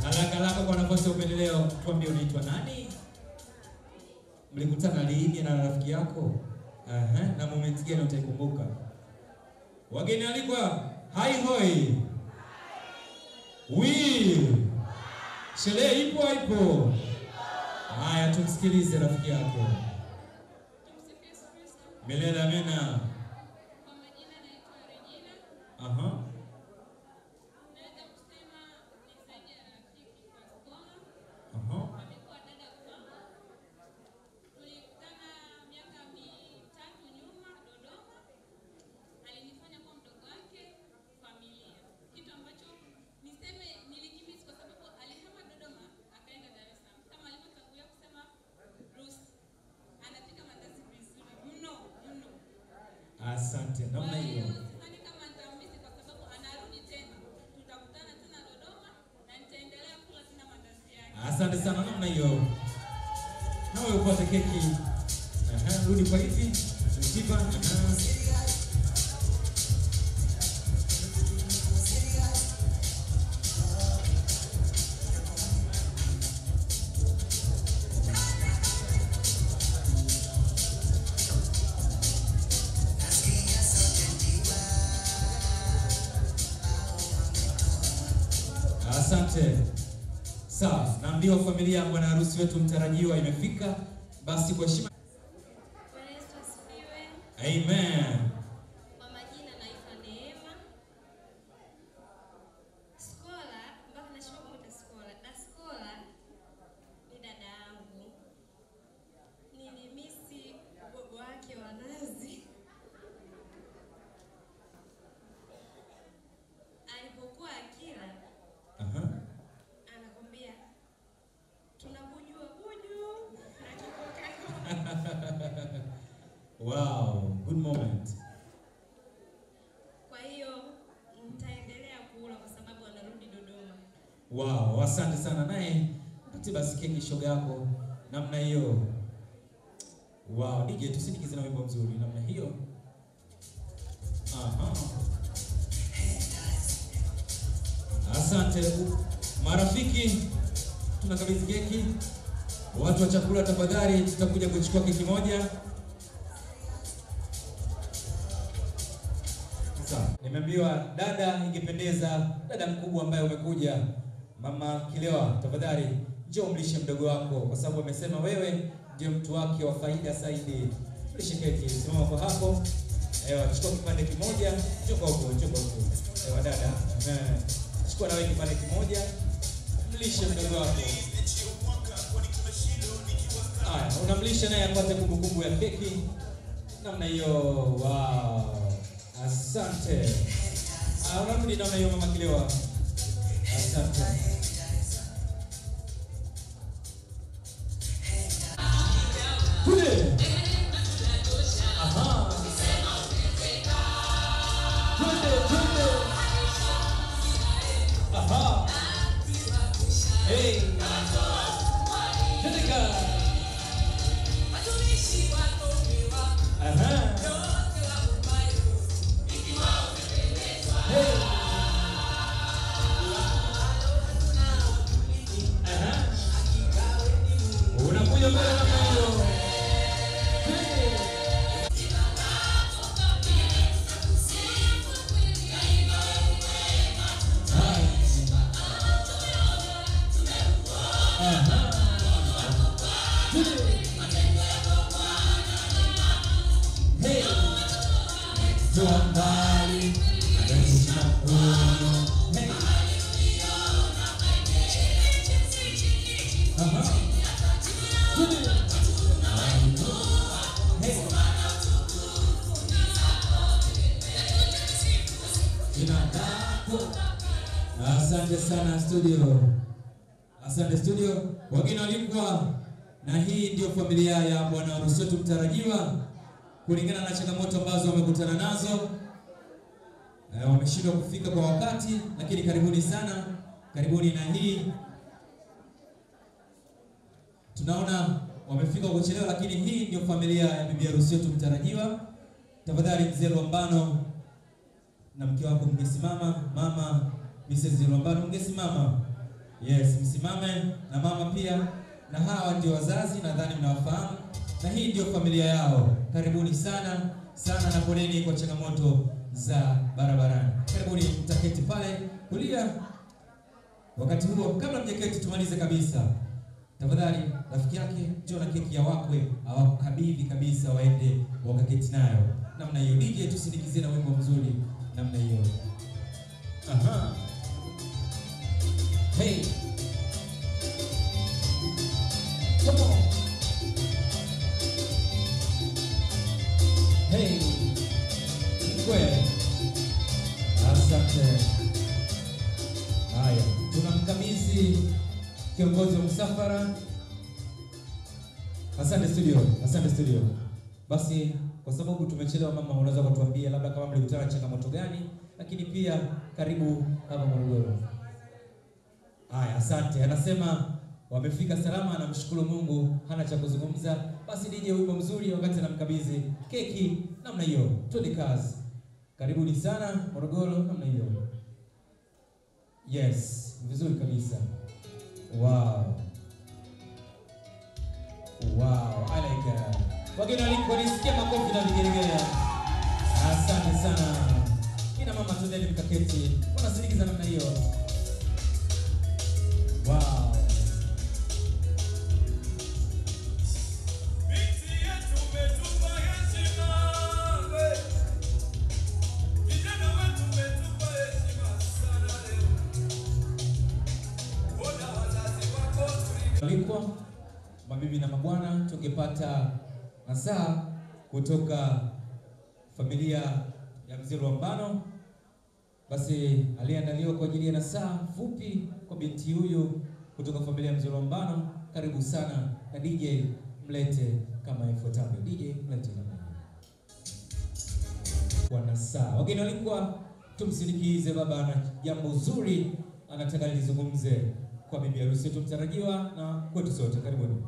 Haraka haraka kwa nafasi ya upendeleo, tuambie unaitwa nani? Mlikutana lini na rafiki yako? Aha, na moment gani utaikumbuka? Wageni alikwa, hai hoi. Wi. Sherehe ipo haipo? Haya, tumsikilize rafiki yako. Milele amina. Kwa majina naitwa Regina. Aha. Naweza kusema ni zaidi ya rafiki kwa Skola. Aha. Amekuwa dada kwangu. Tulikutana miaka 3 nyuma Dodoma. Alinifanya kuwa mdogo wake familia. Kitu ambacho niseme nilikimisi kwa sababu alihama Dodoma akaenda Dar es Salaam. Kama alivyotangulia kusema Bruce anapika mandazi vizuri mno mno. Asante. Namna hiyo. Sidhani kama nitamisi kwa sababu anarudi tena. Tutakutana tena Dodoma na nitaendelea kula tena mandazi yake. Asante sana namna hiyo. Nawe upate keki. Aha, rudi kwa hivi. Mtipa. Aha. Asante. Sawa, naambiwa familia ya bwana harusi wetu mtarajiwa imefika. Basi kwa heshima. Bwana Yesu asifiwe. Amen. Kwa majina naitwa Neema. Skola, mpaka nashindwa kumuita Skola. Na Skola ni dada yangu. Nilimisi ugogo wake wa nazi. Alipokuwa akila, aha, anakwambia tunabujua buju na kikokako. Wow, good moment. Kwa hiyo nitaendelea kula kwa sababu anarudi Dodoma. Wow, asante sana. Naye mpatie basi keki shoga yako namna hiyo. Wow, DJ tusindikize na wimbo mzuri namna hiyo. Aha. Asante marafiki, tunakabidhi keki. Watu wa chakula tafadhali, tutakuja kuchukua keki moja. Sawa, nimeambiwa dada, ingependeza dada mkubwa ambaye umekuja, Mama Kilewa, tafadhali njoo umlishe mdogo wako kwa sababu amesema wewe ndio mtu wake wa faida zaidi. Mlishe keki, simama kwa hapo. Ewa, chukua kipande kimoja, njoo kwa huko, njoo kwa huko. Ewa dada, chukua na wewe kipande kimoja, mlishe mdogo wako. Haya, unamlisha naye apate kumbukumbu ya keki namna hiyo. Wow. Asante. Unarudi namna hiyo Mama Kilewa. Asante. Kule. Aha. Twende, twende. Aha. Hey. Twende. Aha. Hey. Ametutoa mbali, ametushika mkono. Hey. Aha. Twende. Hey. Jina lako. Asante sana studio. Asante studio. Wageni walikuwa na hii ndio familia ya bwana harusi wetu mtarajiwa. Kulingana na changamoto ambazo wamekutana nazo, wameshindwa kufika kwa wakati, lakini karibuni sana. Karibuni. Na hii tunaona wamefika kwa kuchelewa, lakini hii ndio familia ya bibi harusi wetu mtarajiwa. Tafadhali mzee Lwambano na mke wako mngesimama, mama Mrs. Lwambano mngesimama. Yes, msimame na mama pia. Na hawa ndio wazazi, nadhani mnawafahamu. Na hii ndio familia yao. Karibuni sana sana na poleni kwa changamoto za barabarani. Karibuni, mtaketi pale kulia. Wakati huo kabla mjaketi tumalize kabisa. Tafadhali rafiki yake njoo na keki ya wakwe, awakabidhi kabisa waende wakaketi nayo. Namna hiyo DJ tusindikizie na wimbo mzuri namna hiyo. Aha. Hey. Come on. Hey. Kwe. Asante. Haya, tunamkabidhi kiongozi wa msafara. Asante studio, asante studio. Basi kwa sababu tumechelewa, mama, unaweza kutuambia labda kama mlikutana na changamoto gani, lakini pia karibu hapa Morogoro. Haya, asante. Anasema wamefika salama, anamshukuru Mungu, hana cha kuzungumza. Basi DJ wimbo mzuri wakati anamkabidhi keki namna hiyo. Twende kazi. Karibuni sana Morogoro namna hiyo. Yes, vizuri kabisa. Wow. Wow, I like that. Wageni walikuwa nisikia makofi na vigelegele. Asante sana. Kina mama twendeni mkaketi. Wanasindikiza namna hiyo. Wow. Walikuwa mabibi na mabwana, tungepata nasaha kutoka familia ya mzee Lwambano. Basi aliandaliwa kwa ajili ya nasaha fupi kwa binti huyu kutoka familia ya mzee Lwambano. Karibu sana na DJ mlete kama ifuatavyo. DJ mlete kama kwa nasaha. Wageni walikuwa, tumsindikize baba na jambo zuri anataka lizungumze kwa bibi harusi tumtarajiwa na kwetu sote. Karibuni.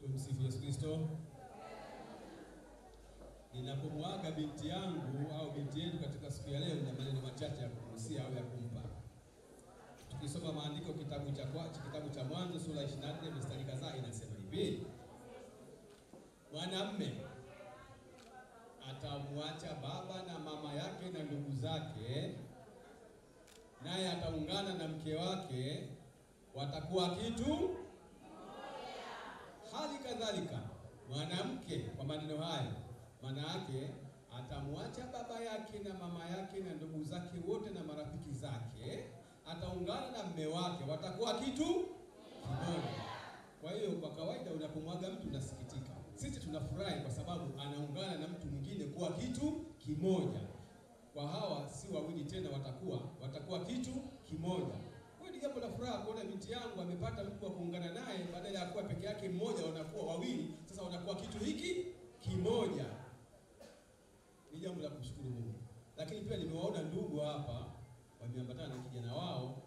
Tumsifu Yesu Kristo. Ninapomwaga binti yangu au binti yetu katika siku ya leo, na maneno machache ya kumhusia au ya kumpa. Tukisoma maandiko kitabu cha Mwanzo sura 24 mstari kadhaa inasema hivi: mwanamme atamwacha baba na mama yake na ndugu zake, naye ataungana na mke wake, watakuwa kitu moja. Hali kadhalika mwanamke, kwa maneno haya maana yake atamwacha baba yake na mama yake na ndugu zake wote na marafiki zake, ataungana na mme wake, watakuwa kitu kimoja. Kwa hiyo kwa kawaida unapomwaga mtu unasikitika. Sisi tunafurahi kwa sababu anaungana na mtu mwingine kuwa kitu kimoja. Kwa hawa si wawili tena, watakuwa kitu kimoja. Kwa hiyo ni jambo la furaha kuona binti yangu amepata mtu wa kuungana naye, badala ya kuwa peke yake mmoja wanakuwa wawili, sasa wanakuwa kitu hiki kimoja. Ni jambo la kumshukuru Mungu. Lakini pia nimewaona ndugu hapa wameambatana na kijana wao,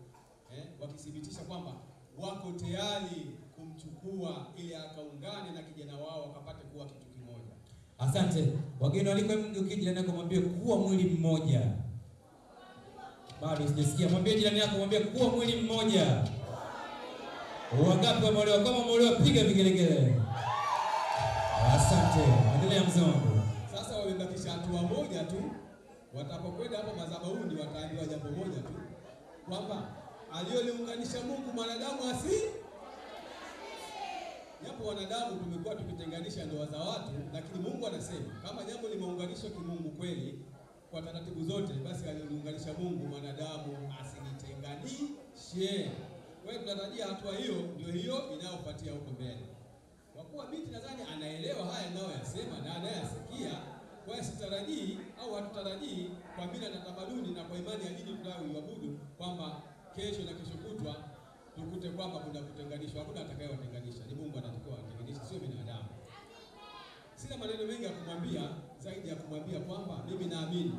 wakithibitisha kwamba wako tayari kumchukua ili akaungane na kijana wao akapate kuwa kitu kimoja. Asante. Wageni waliko, mgeukie jirani yako mwambie kuwa mwili mmoja. Bado sijasikia. Mwambie jirani yako, mwambie kuwa mwili mmoja. Wangapi wameolewa? Kama wameolewa piga vigelegele. Asante. Endelea mzee wangu. Sasa wamebakisha hatua moja tu. Watapokwenda hapo madhabahuni wataambiwa jambo moja tu, kwamba aliyoliunganisha Mungu mwanadamu asi. Japo wanadamu tumekuwa tukitenganisha ndoa za watu, lakini Mungu anasema kama jambo limeunganishwa kimungu kweli kwa taratibu zote, basi aliunganisha Mungu, mwanadamu asilitenganishe. Kwa hiyo tunatarajia hatua hiyo ndio hiyo inayofuatia huko mbele. Kwa kuwa binti nadhani anaelewa haya ninayoyasema na anayasikia, kwa hiyo sitarajii au hatutarajii kwa mila na tamaduni na kwa imani ya dini tunayoiabudu kwamba kesho na kesho kutwa tukute kwamba kuna kutenganishwa. Hakuna atakayewatenganisha, ni Mungu anatakiwa atenganishe, sio binadamu. Sina maneno mengi ya kumwambia zaidi ya kumwambia kwamba mimi naamini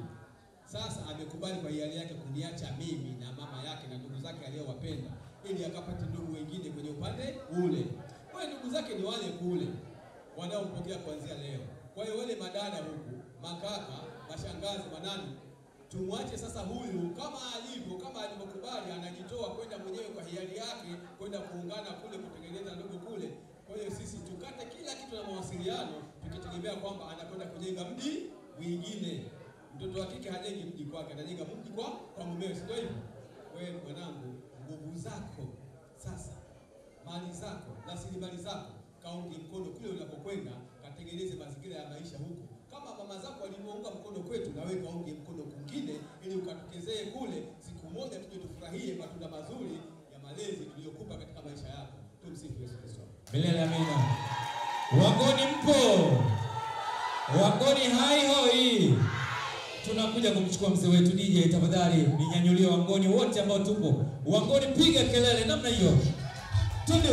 sasa amekubali kwa hiari yake kuniacha mimi na mama yake na ndugu zake aliyowapenda ili akapate ndugu wengine kwenye upande ule. Kwa hiyo ndugu zake ni wale kule wanaompokea kuanzia leo. Kwa hiyo wale madada huku, makaka, mashangazi, manani, tumwache sasa huyu kama alivyo, kama alivyokubali, anajitoa kwenda mwenyewe kwa hiari yake kwenda kuungana kule, kutengeneza ndugu kule. Kwa hiyo sisi tukate kila kitu na mawasiliano, tukitegemea kwamba anakwenda kujenga mji mwingine. Mtoto wa kike hajengi mji kwake, anajenga mji kwa mumewe, si ndio hivyo? Wewe mwanangu, nguvu zako sasa, mali zako, rasilimali zako, kaunge mkono kule unakokwenda, katengeneze mazingira ya maisha huko. Kama mama zako walivyounga mkono kwetu, na wewe kaunge mkono kwingine, ili ukatokezee kule siku moja tuje tufurahie matunda mazuri ya malezi tuliyokupa katika maisha yako. Tumsifu Yesu Kristo. Milele amina. Wangoni mpo? Wangoni hai hoi. Tunakuja kumchukua mzee wetu DJ, tafadhali ninyanyulie wangoni wote ambao tupo. Wangoni piga kelele namna hiyo. Twende.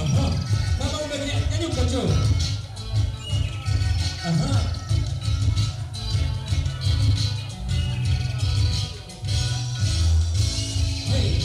Aha. Kama umenyanyuka njoo. Aha. Hey.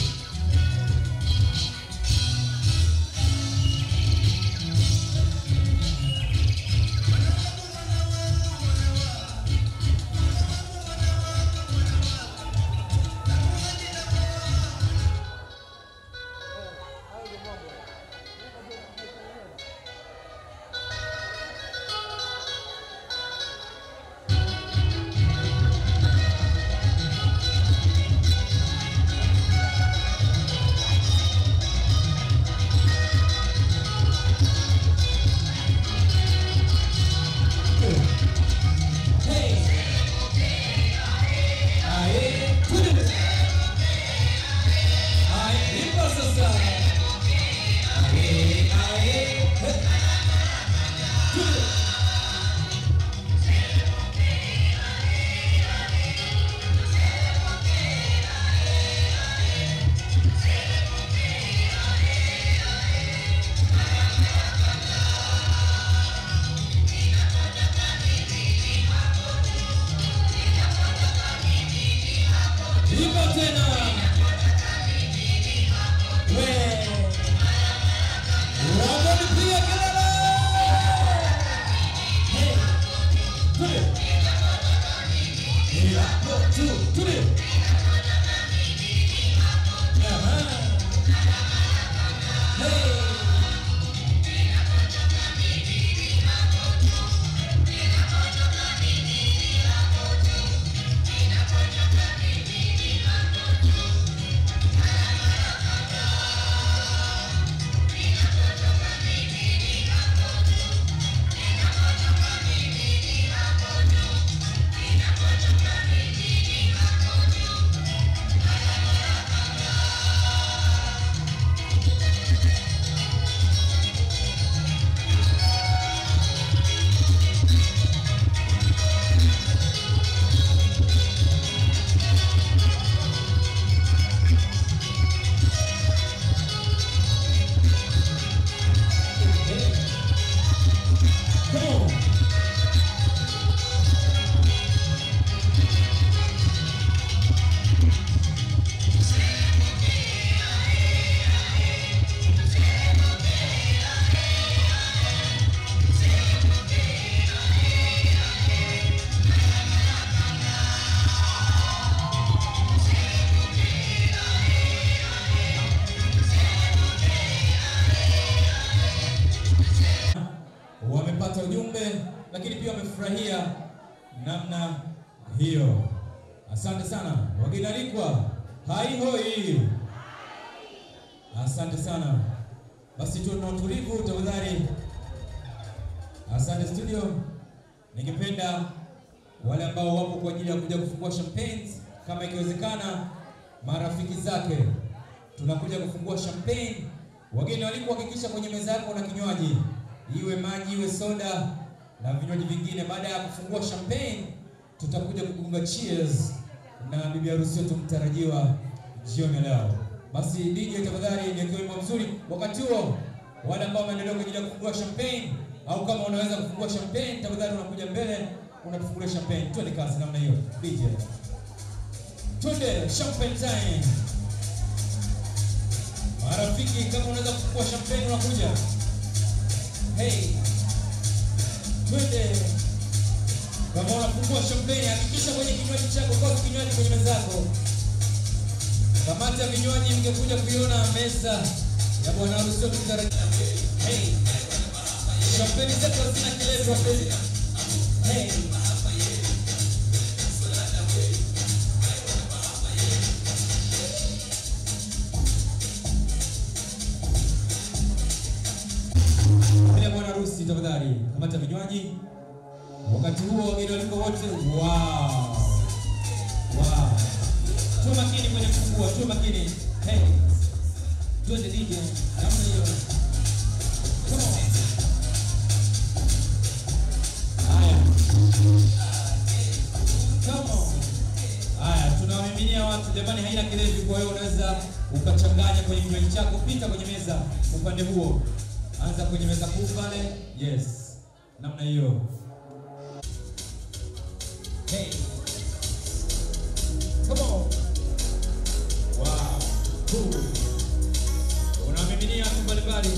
Lakini pia wamefurahia namna hiyo. Asante sana wageni alikwa, hai hoi. Asante sana. Basi tuwe na utulivu tafadhali. Asante studio. Ningependa wale ambao wapo kwa ajili ya kuja kufungua champagnes, kama ikiwezekana marafiki zake, tunakuja kufungua champagne. Wageni walikuhakikisha kwenye meza yako na kinywaji, iwe maji iwe soda na vinywaji vingine. Baada ya kufungua champagne, tutakuja kugonga cheers na bibi harusi wetu mtarajiwa jioni leo. Basi DJ tafadhali niweke wimbo mzuri. Wakati huo wale ambao wameendelea kwa ajili ya kufungua champagne, au kama unaweza kufungua champagne tafadhali unakuja mbele unatufungulia champagne. Twende kazi namna hiyo DJ. Twende champagne time. Marafiki, kama unaweza kufungua champagne unakuja. Hey. Twende. Kama unafungua champagne hakikisha kwenye kinywaji chako kwa kinywaji kwenye meza yako. Kamati ya vinywaji mngekuja kuiona meza ya bwana harusi wetu mtarajiwa. Hey. Champagne zetu hazina kilevi wapenzi. Hey. Bila bwana harusi tafadhali kamati ya vinywaji. Wakati huo wageni waliko wote. Wow. Wow. Tuwe makini kwenye kufungua, tuwe makini. Hey. Tuende DJ. Namna hiyo. Come on. Haya. Come on. Haya, tunawamiminia watu jamani, haina kilevi, kwa hiyo unaweza ukachanganya kwenye kinywaji chako. Pita kwenye meza upande huo. Anza kwenye meza kuu pale. Yes. Namna hiyo. Hey. Come on. Wow. Cool. Unamiminia watu mbalimbali.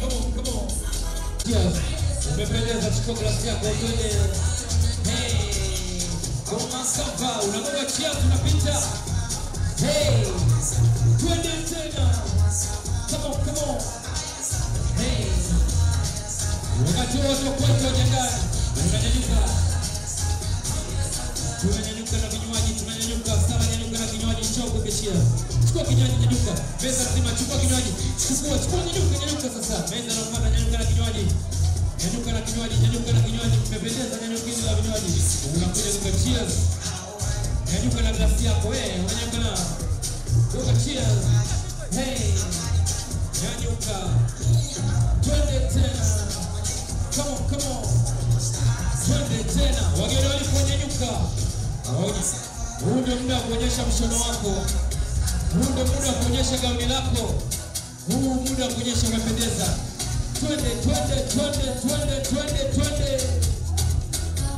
Come on, come on. Yes. Umependeza, chukua glasi yako twende. Hey. Goma samba, unagonga cheers unapita. Hey. Twende tena. Come on, come on. Hey. Wakati wote wa kwetu wajiandae, tunanyanyuka. Tunanyanyuka na vinywaji, tunanyanyuka, sana nyanyuka na kinywaji, njoo kukeshia. Chukua kinywaji, nyanyuka. Meza nzima chukua kinywaji. Chukua, chukua, nyanyuka, nyanyuka sasa. Meza inayofuata nyanyuka na kinywaji. Nyanyuka na kinywaji, nyanyuka na kinywaji. Mmependeza, nyanyukeni na vinywaji. Unakuja kuka cheers. Nyanyuka na glasi yako, unanyanyuka na. Kuka cheers. Hey. Nyanyuka. Twende tena. Come on, come on. Twende tena. Wageni waliponyanyuka. Huu ndio muda wa kuonyesha mshono wako. Huu ndio muda wa kuonyesha gauni lako. Huu muda wa kuonyesha umependeza. Twende, twende, twende, twende, twende, twende.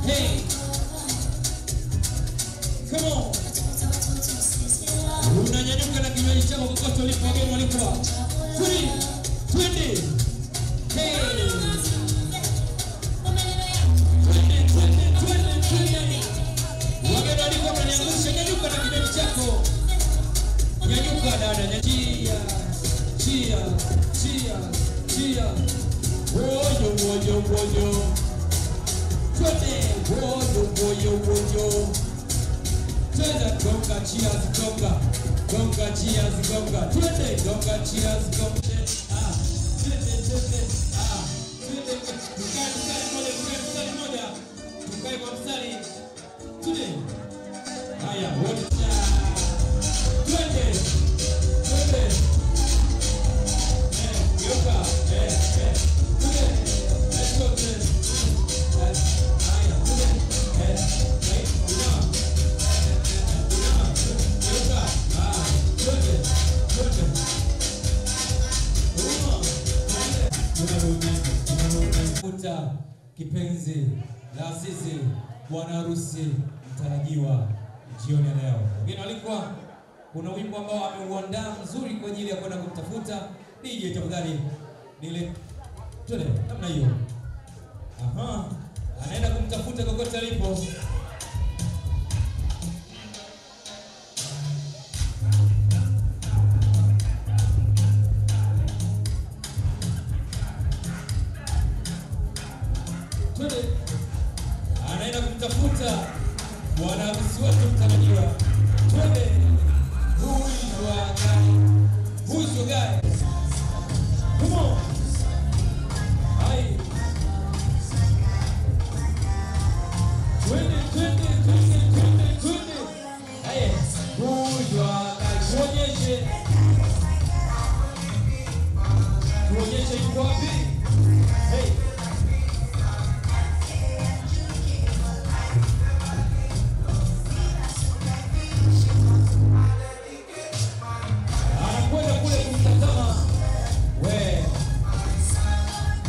Hey. Come on. Unanyanyuka na kinywaji chako kokote ulipo, wageni walikuwa. 3, twende. Hey. Twende, twende, twende, twende. Wageni walikuwa mnaniangusha, nyanyuka na kinywaji chako. Nyanyuka dada, chia, chia, chia, chia. Woyo, woyo, woyo. Twende, woyo, woyo, woyo. Twende, gonga, cheers, gonga. Gonga, cheers, gonga. Twende, gonga, cheers, gonga. Ah, twende, twende, ah, twende. Tukae mstari moja, tukae mstari moja. Tukae kwa mstari. Twende. Haya, wote. Twende. Twende. Eh, yoka. Eh, eh. Twende. Let's go, twende. Haya, twende. Eh, eh, inama. Inama. Yoka. Ah, twende. Twende. Uma. Twende. Kuta kipenzi la Azizi, bwana harusi mtarajiwa jioni ya leo. Wengine walikuwa kuna wimbo ambao ameuandaa mzuri kwa ajili ya kwenda kumtafuta. DJ tafadhali nile twende namna hiyo. Aha, anaenda kumtafuta kokote alipo. Twende. Anaenda kumtafuta bwana harusi wetu mtarajiwa. Tuonyeshe. Tuonyeshe yuko wapi? Hey. Anakwenda kule kumtazama. We.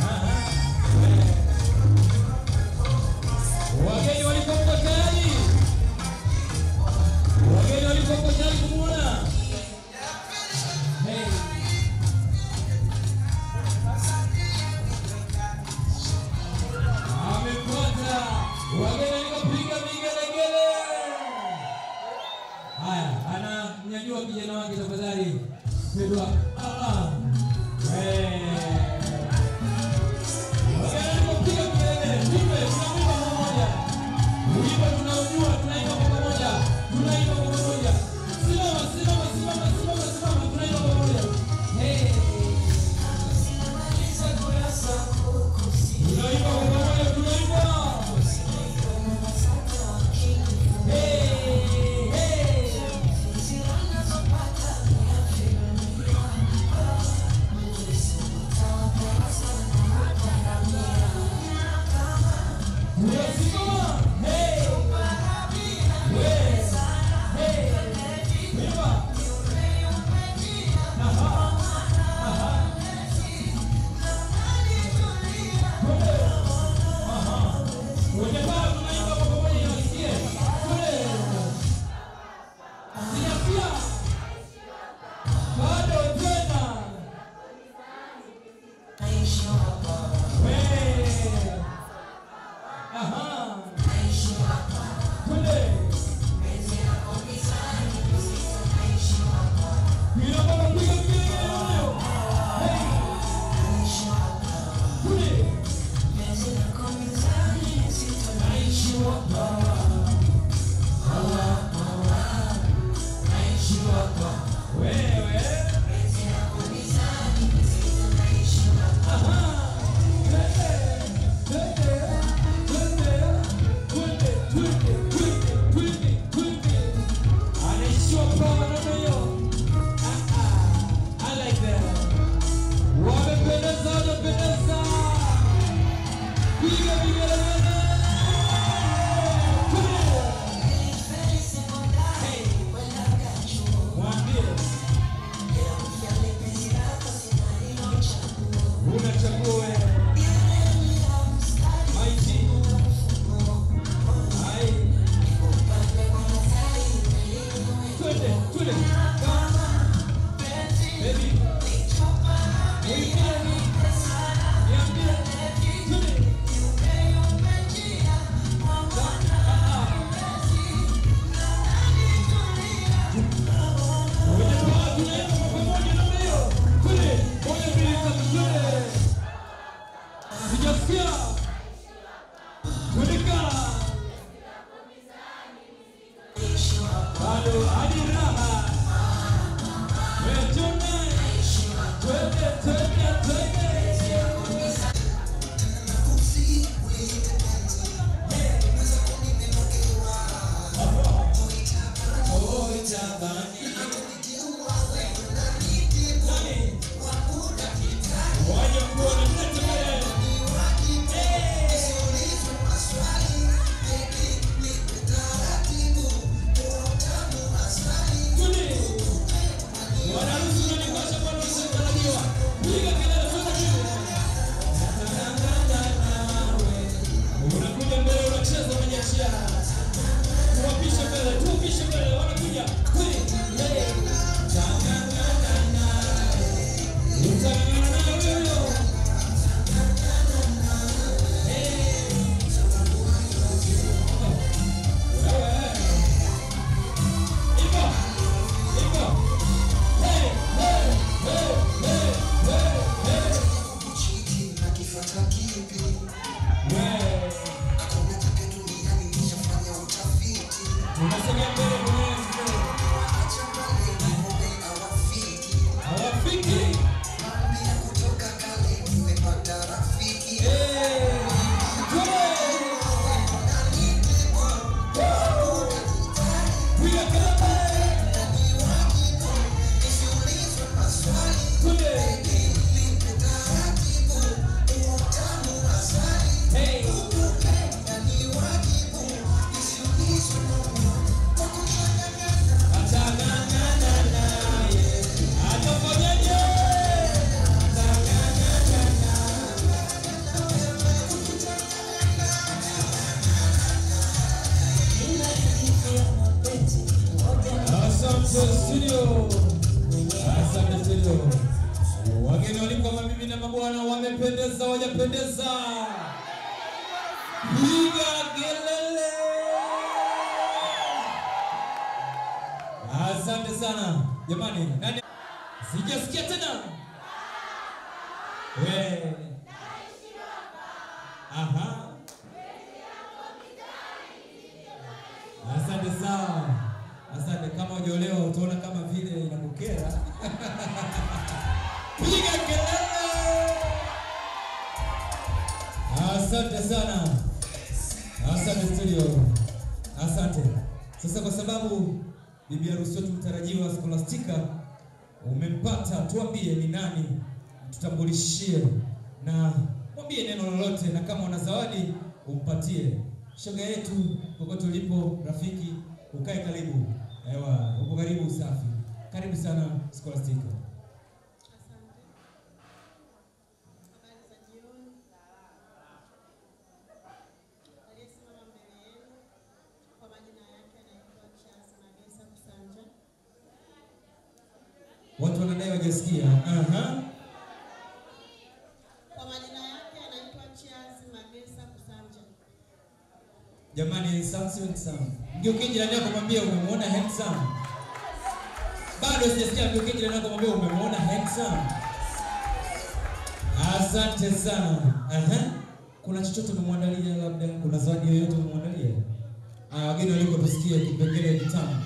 Aha. We. Wageni walikuwa tayari. Wageni walikuwa tayari kumuona. Hey. Amepata. Wageni walikupiga vigelegele. Haya, anamnyanyua kijana wake tafadhali. Pedwa. Wageni walikupiga vigelegele. Tuimbe, tunaimba pamoja. Wimbo tunaujua, tunaimba kwa pamoja. Tunaimba kwa pamoja. Simama, simama, simama, simama, simama, tunaimba pamoja. Hey. Tunaimba kwa pamoja, tunaimba. Hey, hey. Tunasimama. Hey. Hey. Hey. Imba. Aha. Aha. Aha. Wenye baa tunaimba kwa pamoja niwasikie. Tule. Sijasikia. Bado tena. We. Aha. Tule. Ninaomba kupiga vigelegele leo. Hey. Tule. Wewe. Aha. Twende, twende, twende, twende, twende, twende, twende. Anaishiwa power namna hiyo. Ah, ah. I like that. Wamependeza, wamependeza. Piga vigelegele. Twende. Hey. Mwambie. Unachagua wewe. Maiti. Hai. Twende, twende. Baby. Niambie. Niambie. Twende. Wenye baa tunaimba kwa pamoja namna hiyo. Twende. Moja, mbili, tatu, twende. Sijasikia. Twendeka. Bado hadi raha. We tonight. Asante studio. Asante studio. Wageni walikuwa mabibi na mabwana, wamependeza wajapendeza? Piga kelele. Asante sana. Jamani, nani? Sijasikia tena. We. Aha. Asante sana. Asante. Kama hujaolewa utaona kama vile inakukera. Piga kelele. Asante sana. Asante studio. Asante. Sasa kwa sababu bibi harusi wetu mtarajiwa Scholastica umempata, tuambie ni nani, tutambulishie na mwambie neno lolote, na kama una zawadi umpatie. Shoga yetu kokote ulipo, rafiki, ukae karibu. Ewa, uko karibu safi. Karibu sana Scholastica. Asante. Habari za jioni. Aliyesimama mbele yenu kwa majina yake anaitwa Charles Magesa Kusanja. Watu wanadai wajasikia. Kwa majina yake anaitwa Charles Magesa Kusanja. Jamani, handsome handsome. Mgeukie jirani yako mwambie umemuona handsome. Bado sijasikia. Mgeukie jirani yako mwambie umemuona handsome. Asante sana. Kuna chochote umemwandalia labda? Kuna zawadi yoyote umemwandalia? Wageni waliko tusikie kipengele kitamu.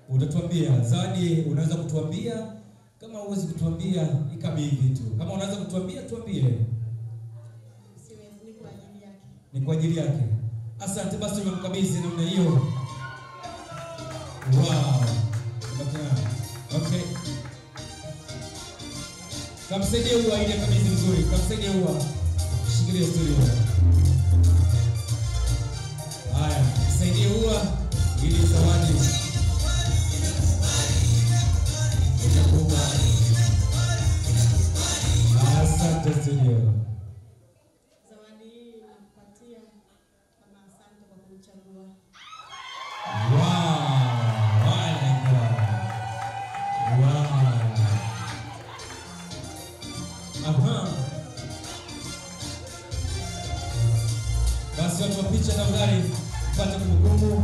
Utatuambia zawadi, unaweza kutuambia. Kama huwezi kutuambia ikabidhi tu. Kama unaweza kutuambia tuambie. Siwezi, ni kwa ajili yake. Ni kwa ajili yake. Asante basi, umemkabidhi namna hiyo. Wow. Okay. Kamsaidie ua ile kabidhi vizuri. Kamsaidie ua. Shikilia studio. Haya, msaidie ua ili zawadi. Asante studio. Zawadi hii nakupatia kama asante kwa kunichagua. Wow, wow. Aha. Basi watu wa picha tafadhali pata kumbukumbu.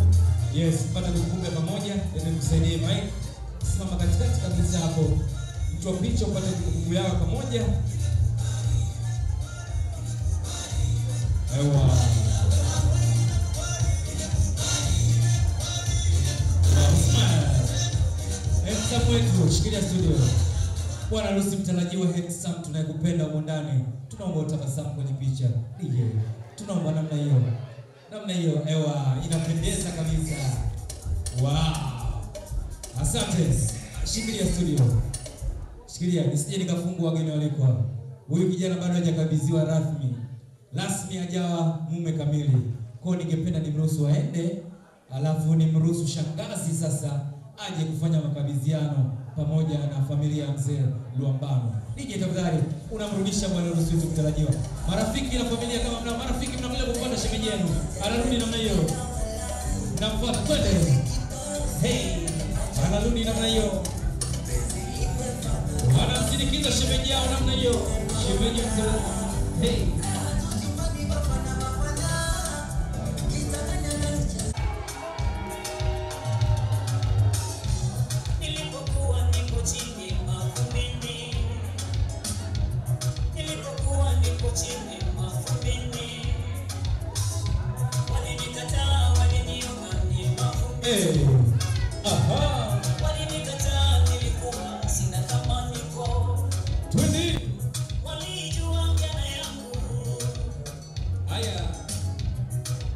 Yes, pata kumbukumbu ya pamoja. Hebu msaidie Mike. Simama katikati kabisa hapo. Mtu wa picha upate kumbukumbu yao pamoja. Ewa. Handsome wetu, shikilia studio. Bwana harusi mtarajiwa handsome tunayekupenda huko ndani. Tunaomba utabasamu kwenye picha. DJ. Tunaomba namna hiyo. Namna hiyo, ewa, inapendeza kabisa. Wow. Asante. Shikilia studio. Shikilia, nisije nikafungwa wageni walikuwa. Huyu kijana bado hajakabidhiwa rasmi. Rasmi hajawa mume kamili. Kwa hiyo ningependa nimruhusu aende, alafu nimruhusu shangazi sasa aje kufanya makabidhiano pamoja na familia ya mzee Luambano. Nije tafadhali, unamrudisha bwana harusi wetu mtarajiwa. Marafiki na familia, kama mna marafiki mnakuja kufuata shemeji yenu. Anarudi namna hiyo. Mnamfuata, twende. Hey, anarudi namna hiyo. Wanamsindikiza shemeji yao namna hiyo. Shemeji mtarajiwa. Hey. Hey. Aha. Walinikataa, nilikuwa sina thamani kwao. Twende. Walijua jana yangu. Haya.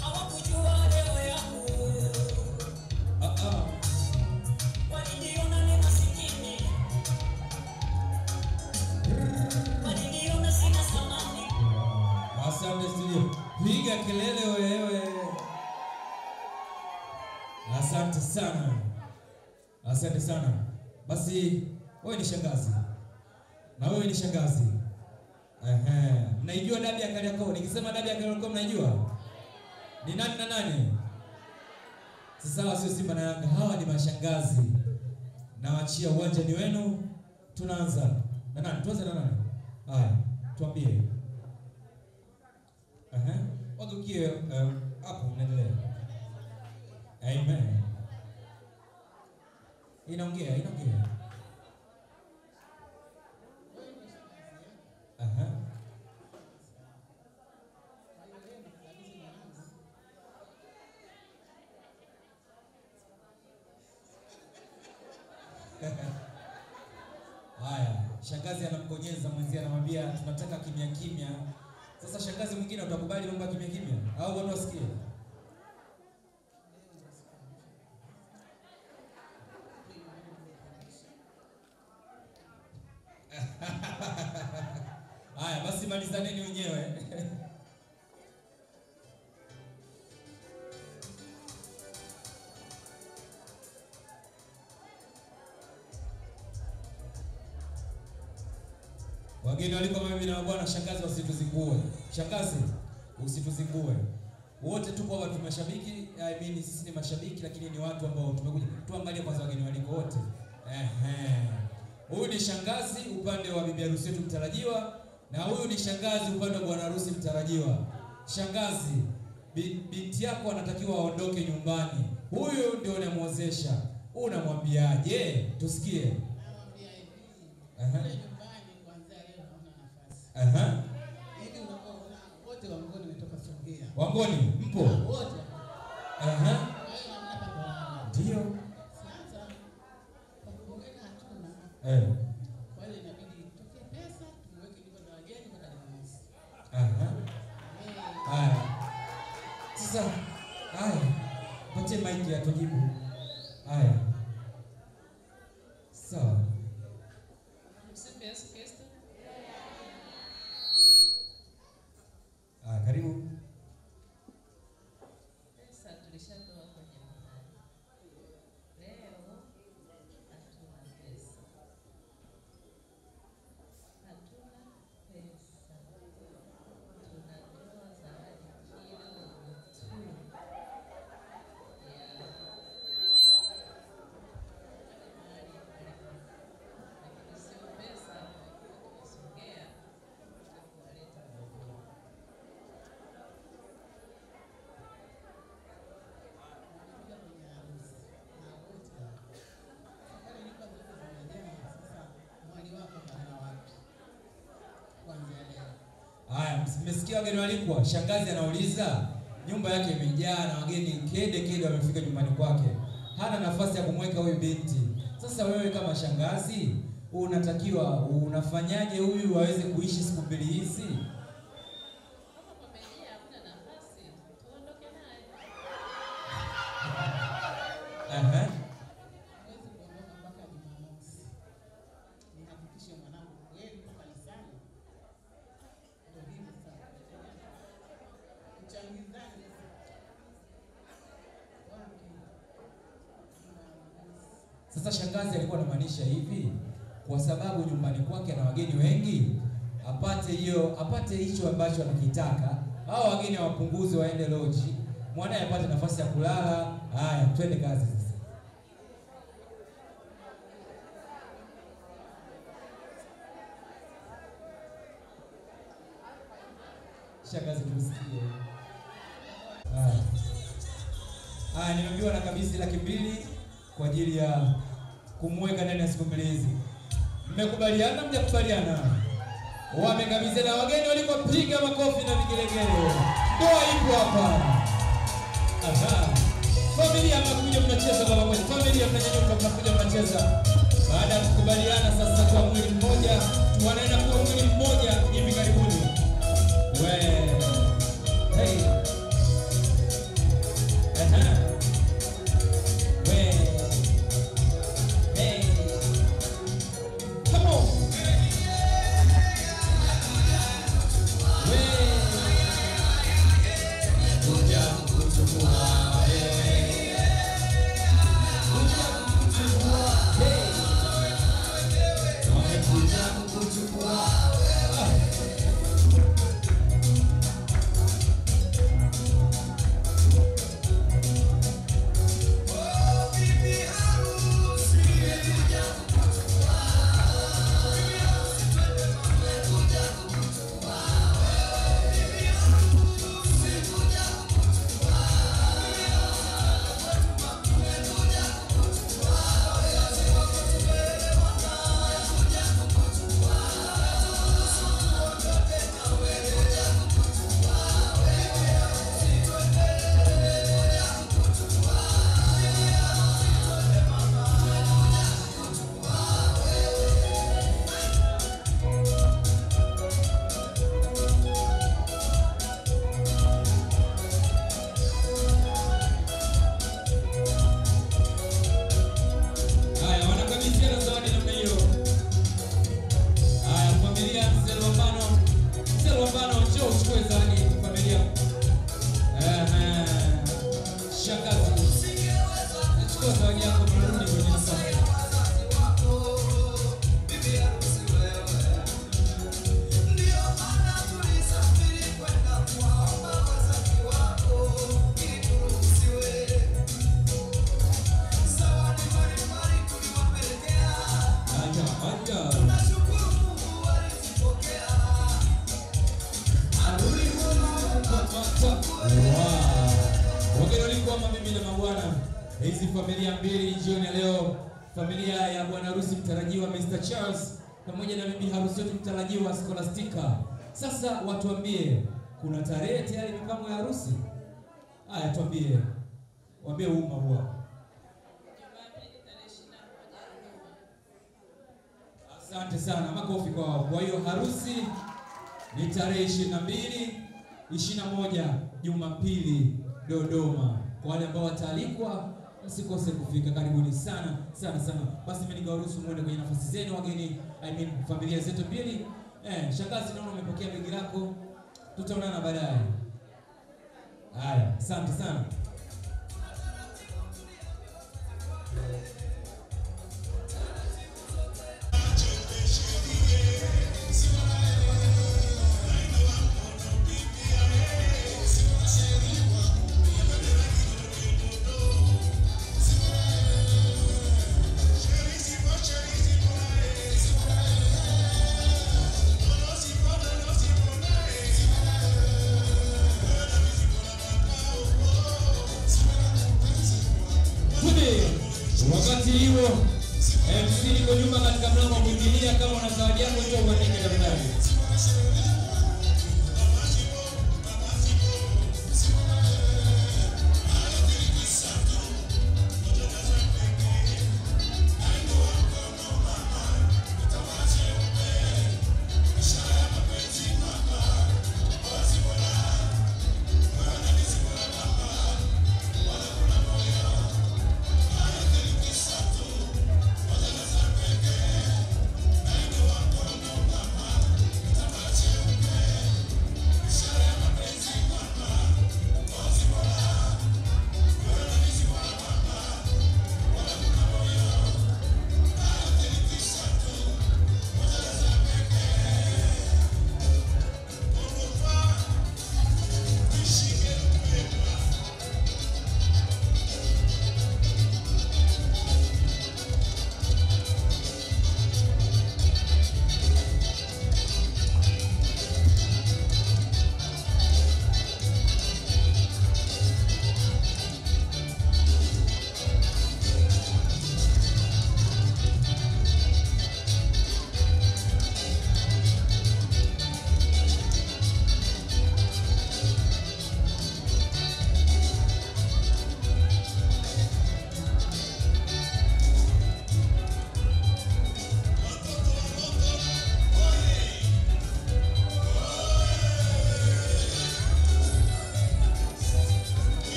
Hawakujua leo yangu. Waliniona ni masikini. Waliniona sina thamani. Asante studio. Piga kelele wewe. Asante sana. Asante sana. Basi wewe ni shangazi. Na wewe ni shangazi. Ehe, mnaijua dabi ya Kariakoo? Nikisema dabi ya Kariakoo mnaijua? Ni nani na nani? Sasa hawa sio Simba na Yanga, hawa ni mashangazi. Nawaachia uwanja ni wenu. Tunaanza na nani? Tuanze na nani? Haya, tuambie. Ehe, wageukie hapo mnaendelea. Amen. Inaongea, inaongea. Aha. Haya, shangazi anamkonyeza mwenzie, anamwambia tunataka kimya kimya. Sasa shangazi mwingine utakubali mambo ya kimya kimya au watu wasikie? Haya, basi malizaneni wenyewe. Wageni waliko mimi na bwana, shangazi wasituzingue. Shangazi usituzingue. Wote tupo hapa tumashabiki, I mean sisi ni mashabiki lakini ni watu ambao tumekuja. Tuangalie kwanza wageni waliko wote. Ehe. Huyu ni shangazi upande wa bibi harusi wetu mtarajiwa na huyu ni shangazi upande wa bwana harusi mtarajiwa. Shangazi, binti yako anatakiwa aondoke nyumbani. Huyu ndio unamwozesha. Unamwambiaje? Tusikie. Namwambia hivi. Kule nyumbani kuanzia leo hauna nafasi. Aha. Yaani unakuwa wote Wangoni wametoka Songea. Wangoni mpo? Wote. Aha. Kwa hiyo hamna pa kulala. Ndio. Sasa kwa kuongea hatuna. Kwa hiyo inabidi tutoke pesa tuweke nyumba za wageni mpaka Jumamosi. Aha. Haya. Sasa haya. Patie mic ya tujibu. Haya. Sawa. Msifu Yesu Kristo. Ah, karibu. Pesa tulishatoa kwenye mahali. Leo hatuna pesa. Hatuna pesa. Tunatoa zawadi kidogo tu. Lakini sio pesa tumesongea kuwaleta Dodoma. Wamekuja kwenye harusi na wote hapa. Pale nyumba zote zimejaa. Sasa mwali wako atalala wapi kuanzia leo? Haya, mmesikia wageni walikuwa. Shangazi anauliza nyumba yake imejaa na wageni kede kede wamefika nyumbani kwake. Hana nafasi ya kumweka huyu binti. Sasa wewe kama shangazi unatakiwa unafanyaje huyu aweze kuishi siku mbili hizi? Kama pamejaa hakuna nafasi, tuondoke naye. Aha. Huwezi kuondoka mpaka Jumamosi. Nihakikishe mwanangu kweli yuko kanisani. Ndio hivyo sasa. Tuchangizane sasa. Wapi? Jumamosi. Sasa shangazi alikuwa anamaanisha hivi kwa sababu nyumbani kwake ana wageni wengi, apate hiyo, apate hicho ambacho anakitaka. Hao wageni wapunguze waende loji, mwanae apate nafasi ya kulala. Haya, twende kazi sasa. Shangazi tusikie. Haya. Haya, nimeambiwa nakabidhi 200,000 kwa ajili ya kumweka ndani ya siku mbili hizi. Mmekubaliana mjakubaliana? Wamekabidhiana wageni walikopiga makofi na vigelegele. Ndoa ipo hapa. Aha. Familia mnakuja mnacheza kwa pamoja. Familia mnanyanyuka mnakuja mnacheza. Baada ya kukubaliana sasa kwa mwili mmoja, wanaenda kuwa mwili mmoja hivi karibuni. We. Hey. Aha. We. Hey. Come on. We. Kuja kuchukua. Kuja kuchukua. Hey. Wamekuja kukuchukua. Wow. Wageni walikuwa mabibi na mabwana, hizi familia mbili jioni ya leo, familia ya bwana harusi mtarajiwa Mr. Charles pamoja na bibi harusi wetu mtarajiwa Scholastica. Sasa watuambie, kuna tarehe tayari mipango ya harusi? Haya, tuambie. Waambie umma huwa. Asante sana, makofi kwa wao. Kwa hiyo harusi ni tarehe 22, 21 Jumapili Dodoma. Kwa wale ambao wataalikwa msikose kufika, karibuni sana sana sana. Basi mimi ningewaruhusu muende kwenye nafasi zenu wageni, I mean familia zetu mbili. Shangazi, naona umepokea begi lako. Tutaonana baadaye. Haya, asante sana. Wakati huo MC yuko nyuma katika mlango wa kuingilia, kama una zawadi yako njoo uandike tafadhali.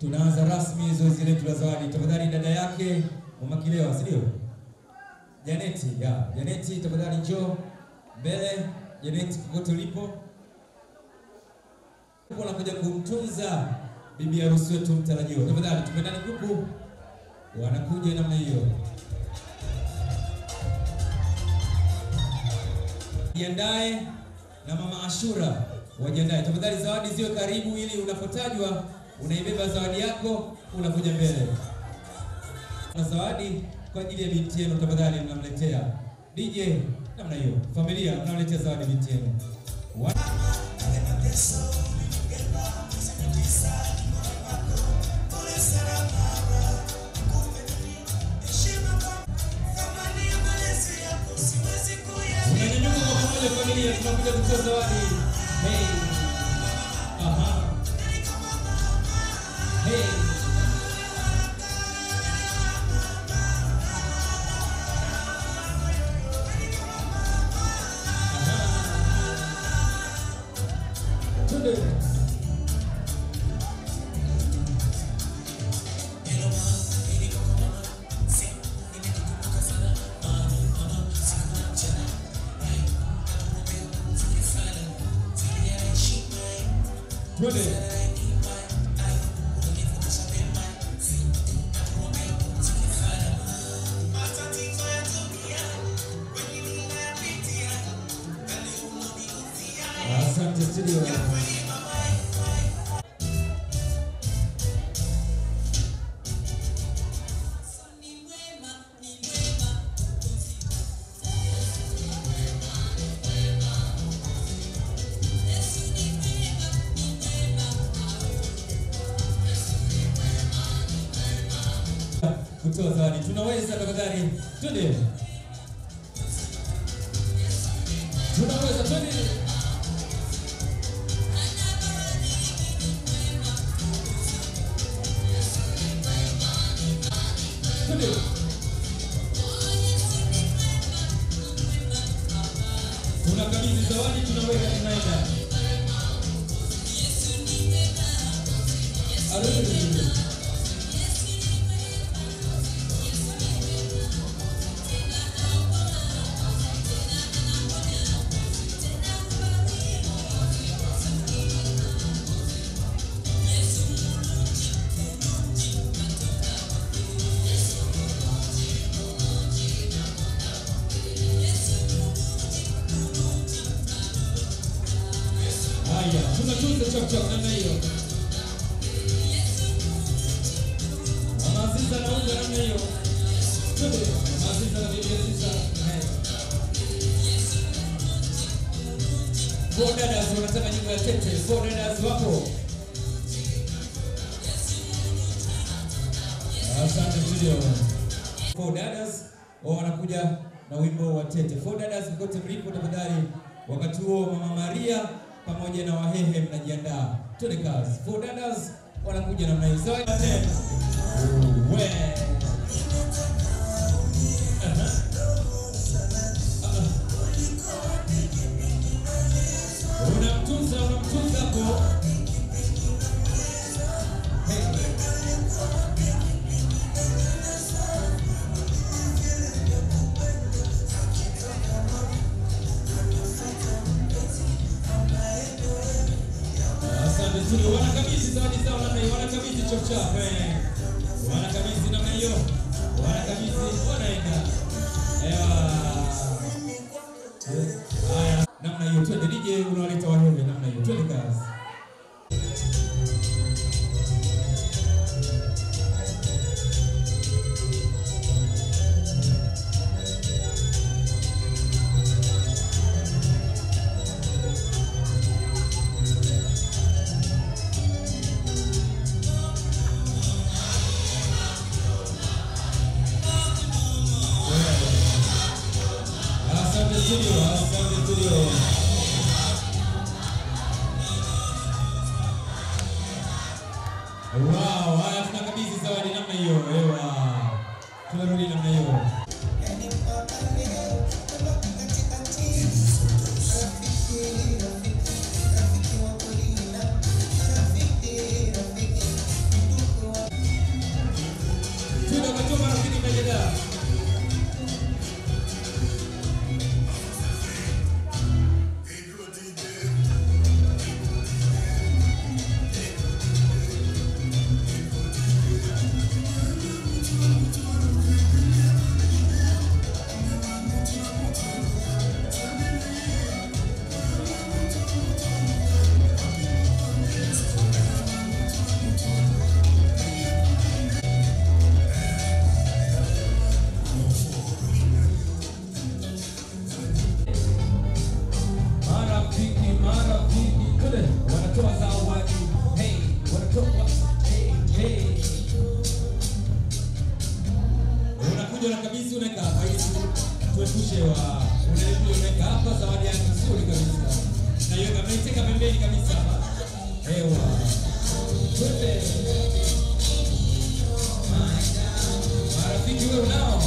Tunaanza rasmi zoezi letu la zawadi. Tafadhali dada yake Mama Kilewa, si ndio? Janeti, ya. Janeti tafadhali njoo mbele. Janeti kokote ulipo. Unakuja kumtunza bibi harusi wetu mtarajiwa. Tafadhali tupendane grupu. Wanakuja namna hiyo. Jiandae na Mama Ashura wajiandae. Tafadhali zawadi ziwe karibu ili unapotajwa unaibeba zawadi yako unakuja mbele. Na zawadi kwa ajili ya binti yenu tafadhali mnamletea. DJ namna hiyo. Familia mnamletea zawadi binti yenu. Unanyanyuka kwa pamoja familia, tunakuja kutoa zawadi. Hey. Aha. Hey. Twende. Twende. Asante studio. Kutoa zawadi. Tunaweza tafadhali. Twende. Tunaweza, twende. Twende. Tunakabidhi zawadi, tunaweka, tunaenda. Arudi. Tunatunza chap chap namna hiyo. Mama Aziza naunga namna hiyo. Twende. Mama Aziza na bibi Aziza. Four dadas wanataka nyimbo ya tete. Four dadas wapo. Asante studio. Four dadas wanakuja na wimbo wa tete. Four dadas mkote mlipo tafadhali. Wakati huo Mama Maria pamoja na Wahehe mnajiandaa. Twende kazi. Four dadas wanakuja namna hiyo. Sawa tena. We. Unamtunza, unamtunza hapo. Asante studio. Wanakabidhi zawadi zao namna hiyo, wanakabidhi chop chop. Wanakabidhi namna hiyo. Wanakabidhi, wanaenda. Ewa. Haya, namna hiyo twende. DJ unawaleta Wahehe namna hiyo. Twende kazi. Asante studio, asante studio. Wow, haya tunakabidhi zawadi namna hiyo. Ewa. Tunarudi namna hiyo. Tunakatoa marafiki mmejiandaa. Unakabidhi, unaweka hapa ili tuepushe wa unaweka hapa zawadi yangu nzuri kabisa. Na hiyo mnaiteka pembeni kabisa hapa. Ewa. Twende. Marafiki wewe unao?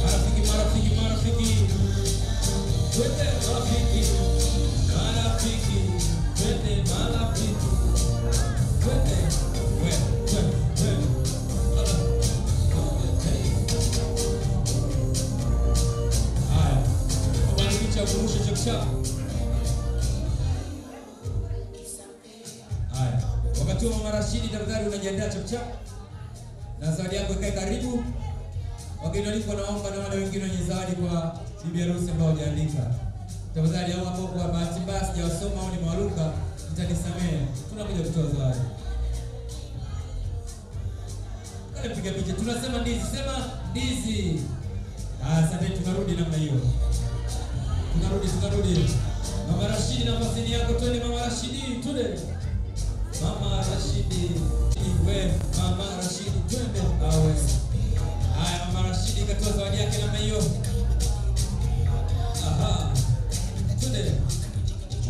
Marafiki, marafiki, marafiki. Twende marafiki. Marafiki. Twende marafiki. Twende. Wewe, twende. Haya. Kubadilisha kurusha chap chap. tafadhali unajiandaa chap chap. Na zawadi yako ikae karibu. Wageni waliko naomba na wale wengine wenye zawadi kwa bibi harusi ambao hawajaandika. Tafadhali hao ambao kwa bahati mbaya sijawasoma au nimewaruka, mtanisamehe. Tunakuja kutoa zawadi. Kale piga picha. Tunasema ndizi, sema ndizi. Asante, tunarudi namna hiyo. Tunarudi. Mama Rashidi, nafasi yako, twende Mama Rashidi, twende. Mama Rashidi, we Mama Rashidi, twende awe. Haya, Mama Rashidi katoa zawadi yake namna hiyo. Aha. Twende.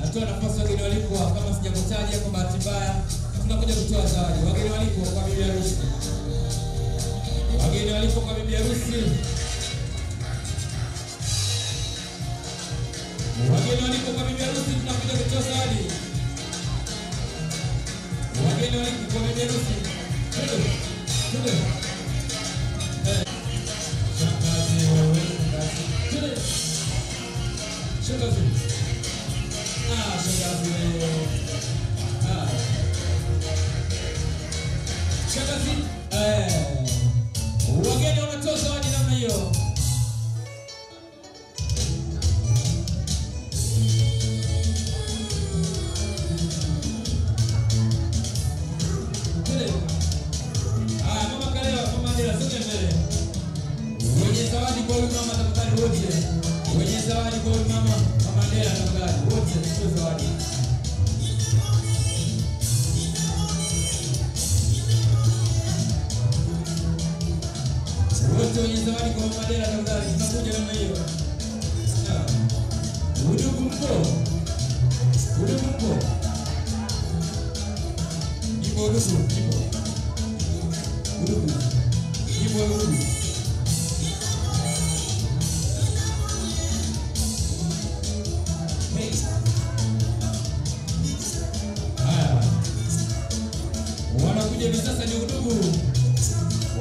Natoa nafasi wageni walikuwa, kama sijakutaja kwa bahati mbaya, tunakuja kutoa zawadi. Wageni walikuwa kwa bibi harusi. Wageni walikuwa kwa bibi harusi. Wageni waliko kwa bibi harusi, tunakuja kutoa zawadi. Wageni waliko kwa bibi harusi. Twende. Twende. Shangazi wewe, shangazi. Twende. Shangazi. Shangazi wewe. Shangazi. Wageni wanatoa zawadi namna hiyo. Wenye zawadi kwa huyu mama tafadhali wote. Wenye zawadi kwa huyu mama, Mama Adela tafadhali wote tutoe zawadi. Wote wenye zawadi kwa Mama Adela tafadhali, tunakuja namna hiyo. Udugu mpo. Udugu mpo. Ipo udugu, ipo. Udugu. Ipo udugu. Wanakuja hivi sasa ni udugu.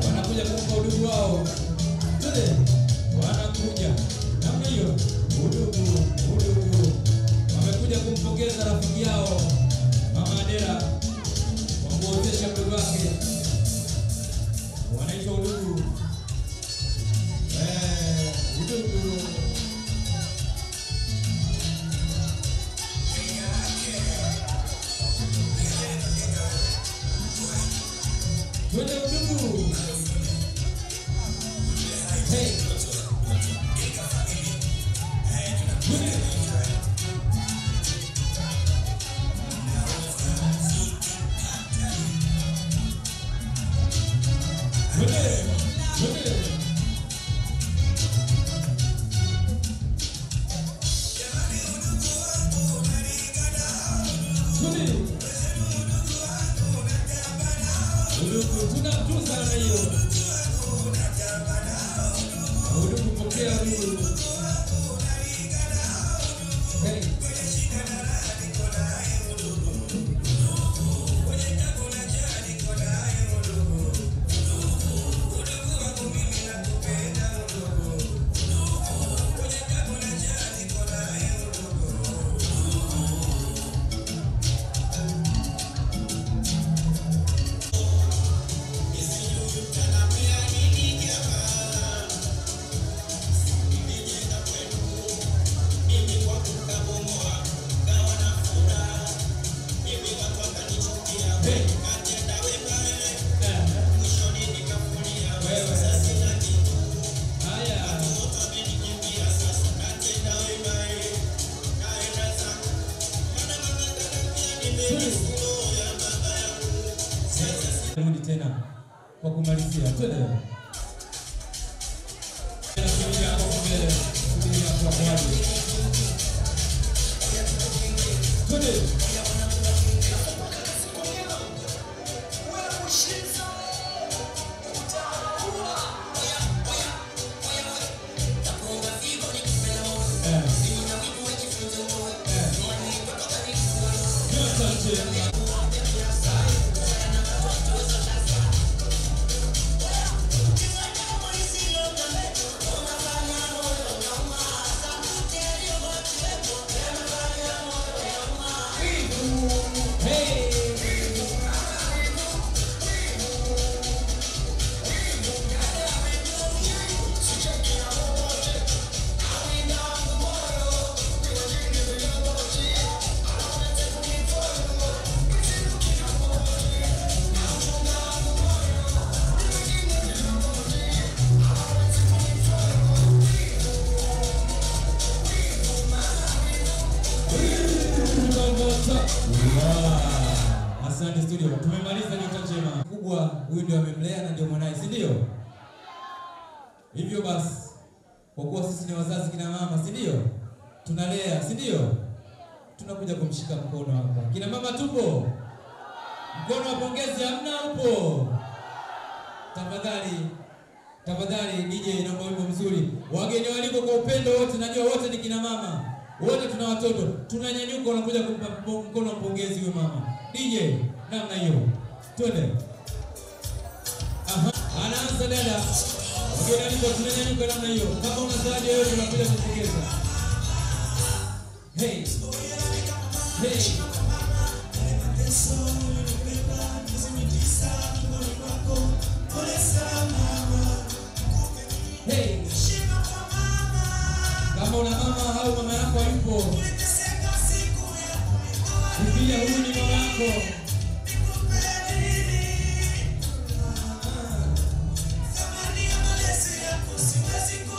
Wanakuja kumpa udugu wao. Twende. Wanakuja namna hiyo. Udugu, udugu. Wamekuja kumpongeza rafiki yao Mama Adela kwa kuozesha mdogo wake. Wanaitwa udugu. Udugu. Twende udugu. Hey. Twende. Udugu, tunamtunza namna hiyo. Udugu, pokea udugu. Hey. Rudi tena kwa kumalizia. Twende. Subiria hapo mbele. Subiria hapo kwa. Twende. huyu ndio amemlea na ndio mwanae, si ndio? Hivyo basi, kwa kuwa sisi ni wazazi kina mama, si ndio? Tunalea, si ndio? Tunakuja kumshika mkono hapa. Kina mama tupo? Mkono wa pongezi hamna upo? Tafadhali, tafadhali DJ, naomba wimbo mzuri. Wageni waliko kwa upendo wote, najua wote ni kina mama. Wote tuna watoto, tunanyanyuka unakuja kumpa mkono wa pongezi huyo mama. DJ, namna hiyo. Twende. Aha, anaanza dada. Wageni waliko tunanyanyuka namna hiyo. Kama una zawadi yoyote unakuja kumpongeza. Hey. Hey. Hey. Kama una mama au mama yako hayupo, fikiria huyu ni mama yako.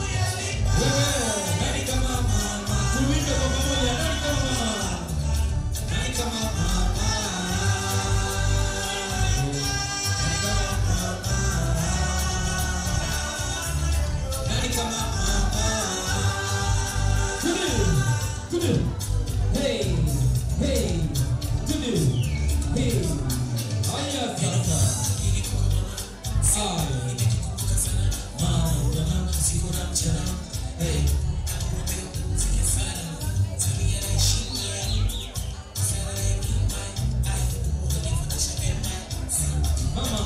Wewe, nani kama mama? Tuimbe kwa pamoja, nani kama mama? Nani kama mama? Nani kama mama? Nani kama mama? Tudu, hey, hey, tudu, hey. Haya sasa. Haya. Mama.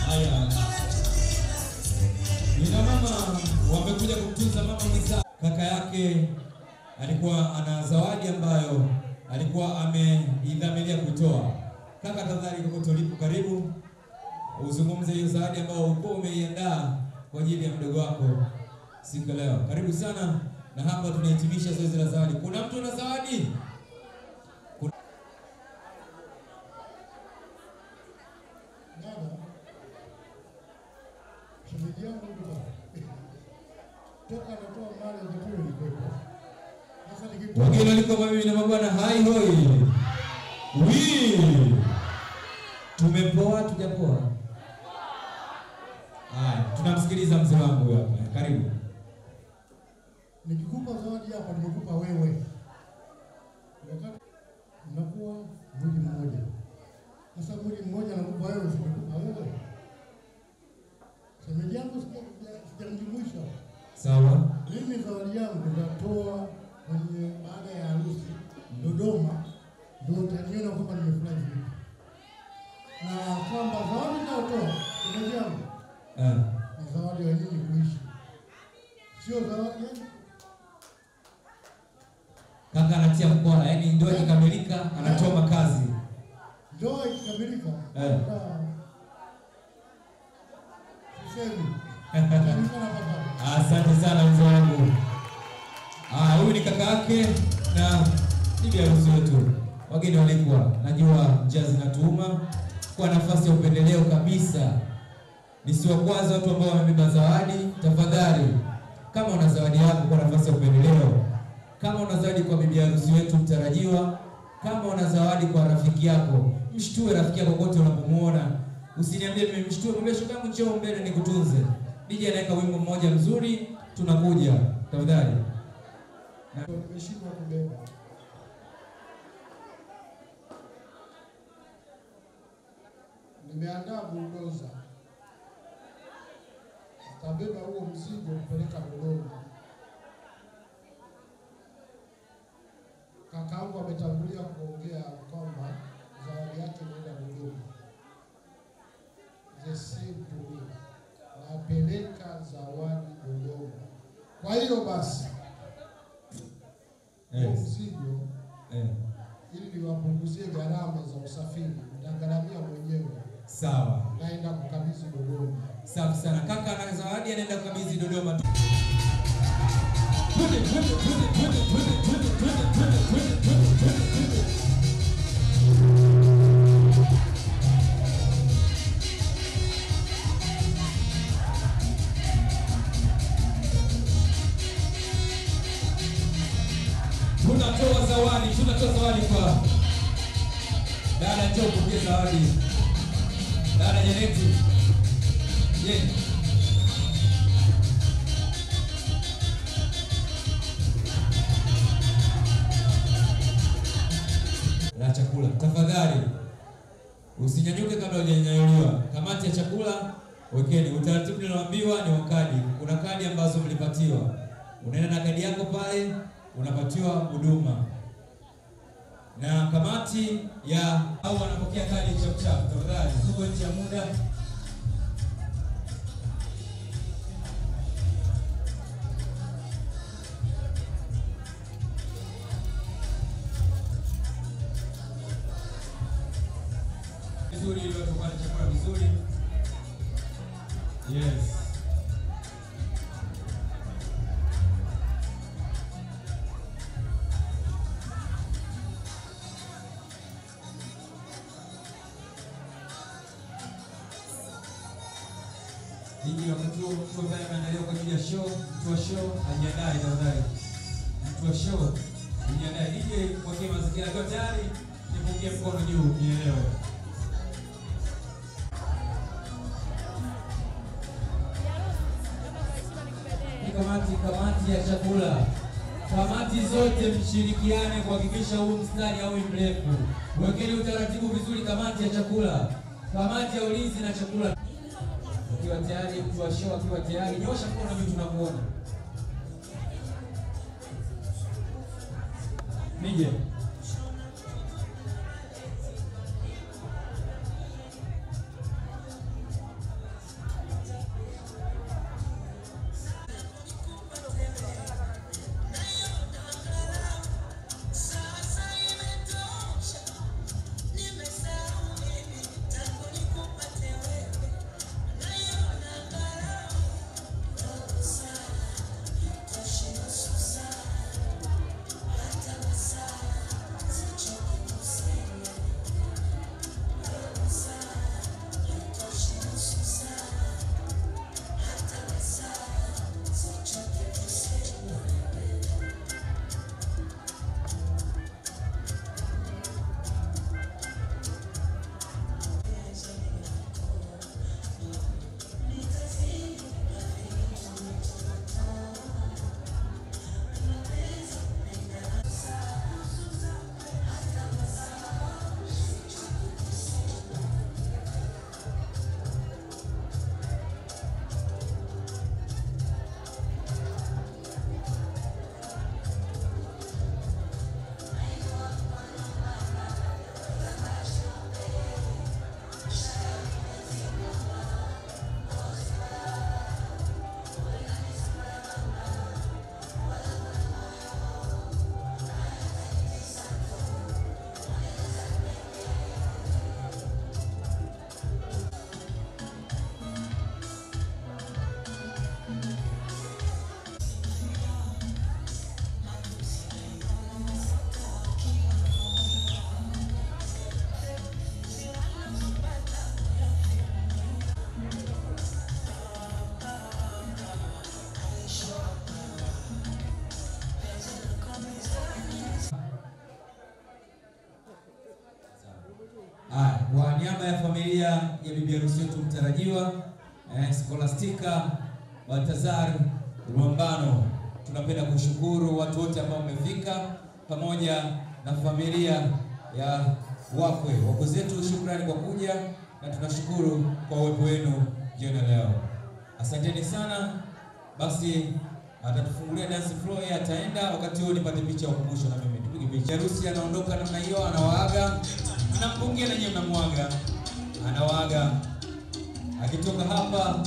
Haya. Nina mama wamekuja kumtunza mama mwenza. Kaka yake alikuwa ana zawadi ambayo alikuwa ameidhamiria kuitoa. Kaka, tafadhali kokote ulipo, karibu uzungumze hiyo zawadi ambayo ulikuwa umeiandaa kwa ajili ya mdogo wako siku ya leo. Karibu sana, na hapa tunahitimisha zoezi la zawadi. Kuna mtu ana zawadi? Dada, shemeji yangu huyu toka anatoa mali wakati huo nilikuwepo. Sasa nikitoa Wageni walikuwa mabibi na mabwana, hai hoi. Wii. Tumepoa tujapoa? Haya, tunamsikiliza mzee wangu huyu hapa. Karibu. Nikikupa zawadi hapa nimekupa wewe. Wakati mnakuwa mwili mmoja. Sasa mwili mmoja nakupa wewe, simekupa wewe. Shemeji yangu sijamjumuisha. Sawa. Mimi zawadi yangu nitatoa kwenye baada ya harusi Dodoma, ndio utaniona kwamba nimefurahi vipi. Na kwamba zawadi ninayotoa shemeji yangu ni zawadi ya nyinyi kuishi. Sio zawadi ya Kaka anatia mkwala, yaani ndoa ikikamilika anatoa makazi. Ndoa ikikamilika sisemi. Asante sana mzee wangu. Huyu ni kaka yake na bibi harusi wetu. Wageni walikuwa, najua njia zinatuuma, kwa nafasi ya upendeleo kabisa. Nisiwakwaze watu ambao wamebeba zawadi, tafadhali. Kama una zawadi yako kwa nafasi ya upendeleo, kama una zawadi kwa bibi harusi wetu mtarajiwa, kama una zawadi kwa rafiki yako, mshtue rafiki yako kote unapomuona. Usiniambie mimi mshtue, mwambie shoga yangu njoo mbele nikutunze. DJ anaweka wimbo mmoja mzuri, tunakuja. Tafadhali. Nimeshindwa kubeba. Nimeandaa bulldozer. Nitabeba huo mzigo kupeleka Dodoma. Kakaangu ametangulia kuongea kwamba zawadi yake inaenda Dodoma. The same to me. Napeleka zawadi Dodoma. Kwa hiyo basi Yes. Mzigo ili niwapunguzie gharama za usafiri, nitagharamia mwenyewe. Sawa. Naenda kukabidhi Dodoma. Safi sana. Kaka ana zawadi anaenda kukabidhi Dodoma. twende, twende, twende, twende, twende, twende, twende, twende, twende, twende, twende. Tunatoa zawadi, tunatoa zawadi kwa dada, njoo upokee zawadi. Dada Janeti. Yeah. La chakula. Tafadhali usinyanyuke kabla hujanyanyuliwa. Kamati ya chakula wekeni. Utaratibu nilioambiwa ni wa kadi. Kuna kadi ambazo mlipatiwa. Unaenda na kadi yako pale, unapatiwa huduma. Na kamati ya au wanapokea kadi chap chap. Tafadhali tuko nje ya muda. Vizuri ili watu wapate chakula vizuri. Yes. Hii wakati huo mtu ambaye ameandaliwa kwa ajili ya show, mtu wa show ajiandae tafadhali. Mtu wa show ajiandae. DJ mwekee mazingira kwa tayari, nipungie mkono juu nielewe. Kamati ya chakula. Kamati zote mshirikiane kuhakikisha huu mstari hauwi mrefu. Wekeni utaratibu vizuri kamati ya chakula. Kamati ya ulinzi na chakula. Ukiwa tayari, mtu wa show akiwa tayari, nyosha mkono juu tunakuona. Nije. Kwa niaba ya familia ya bibi harusi yetu mtarajiwa Scholastica Baltazar Rwambano, tunapenda kushukuru watu wote ambao mmefika pamoja na familia ya wakwe. Wakwe zetu, shukrani kwa kuja na tunashukuru kwa uwepo wenu jioni leo. Asanteni sana. Basi atatufungulia dance floor, yeye ataenda. Wakati huo nipate picha ya ukumbusho na mimi tupige picha. Harusi anaondoka namna hiyo, anawaaga. Mnampungia na nyinyi mnamwaga. Anawaaga. Akitoka hapa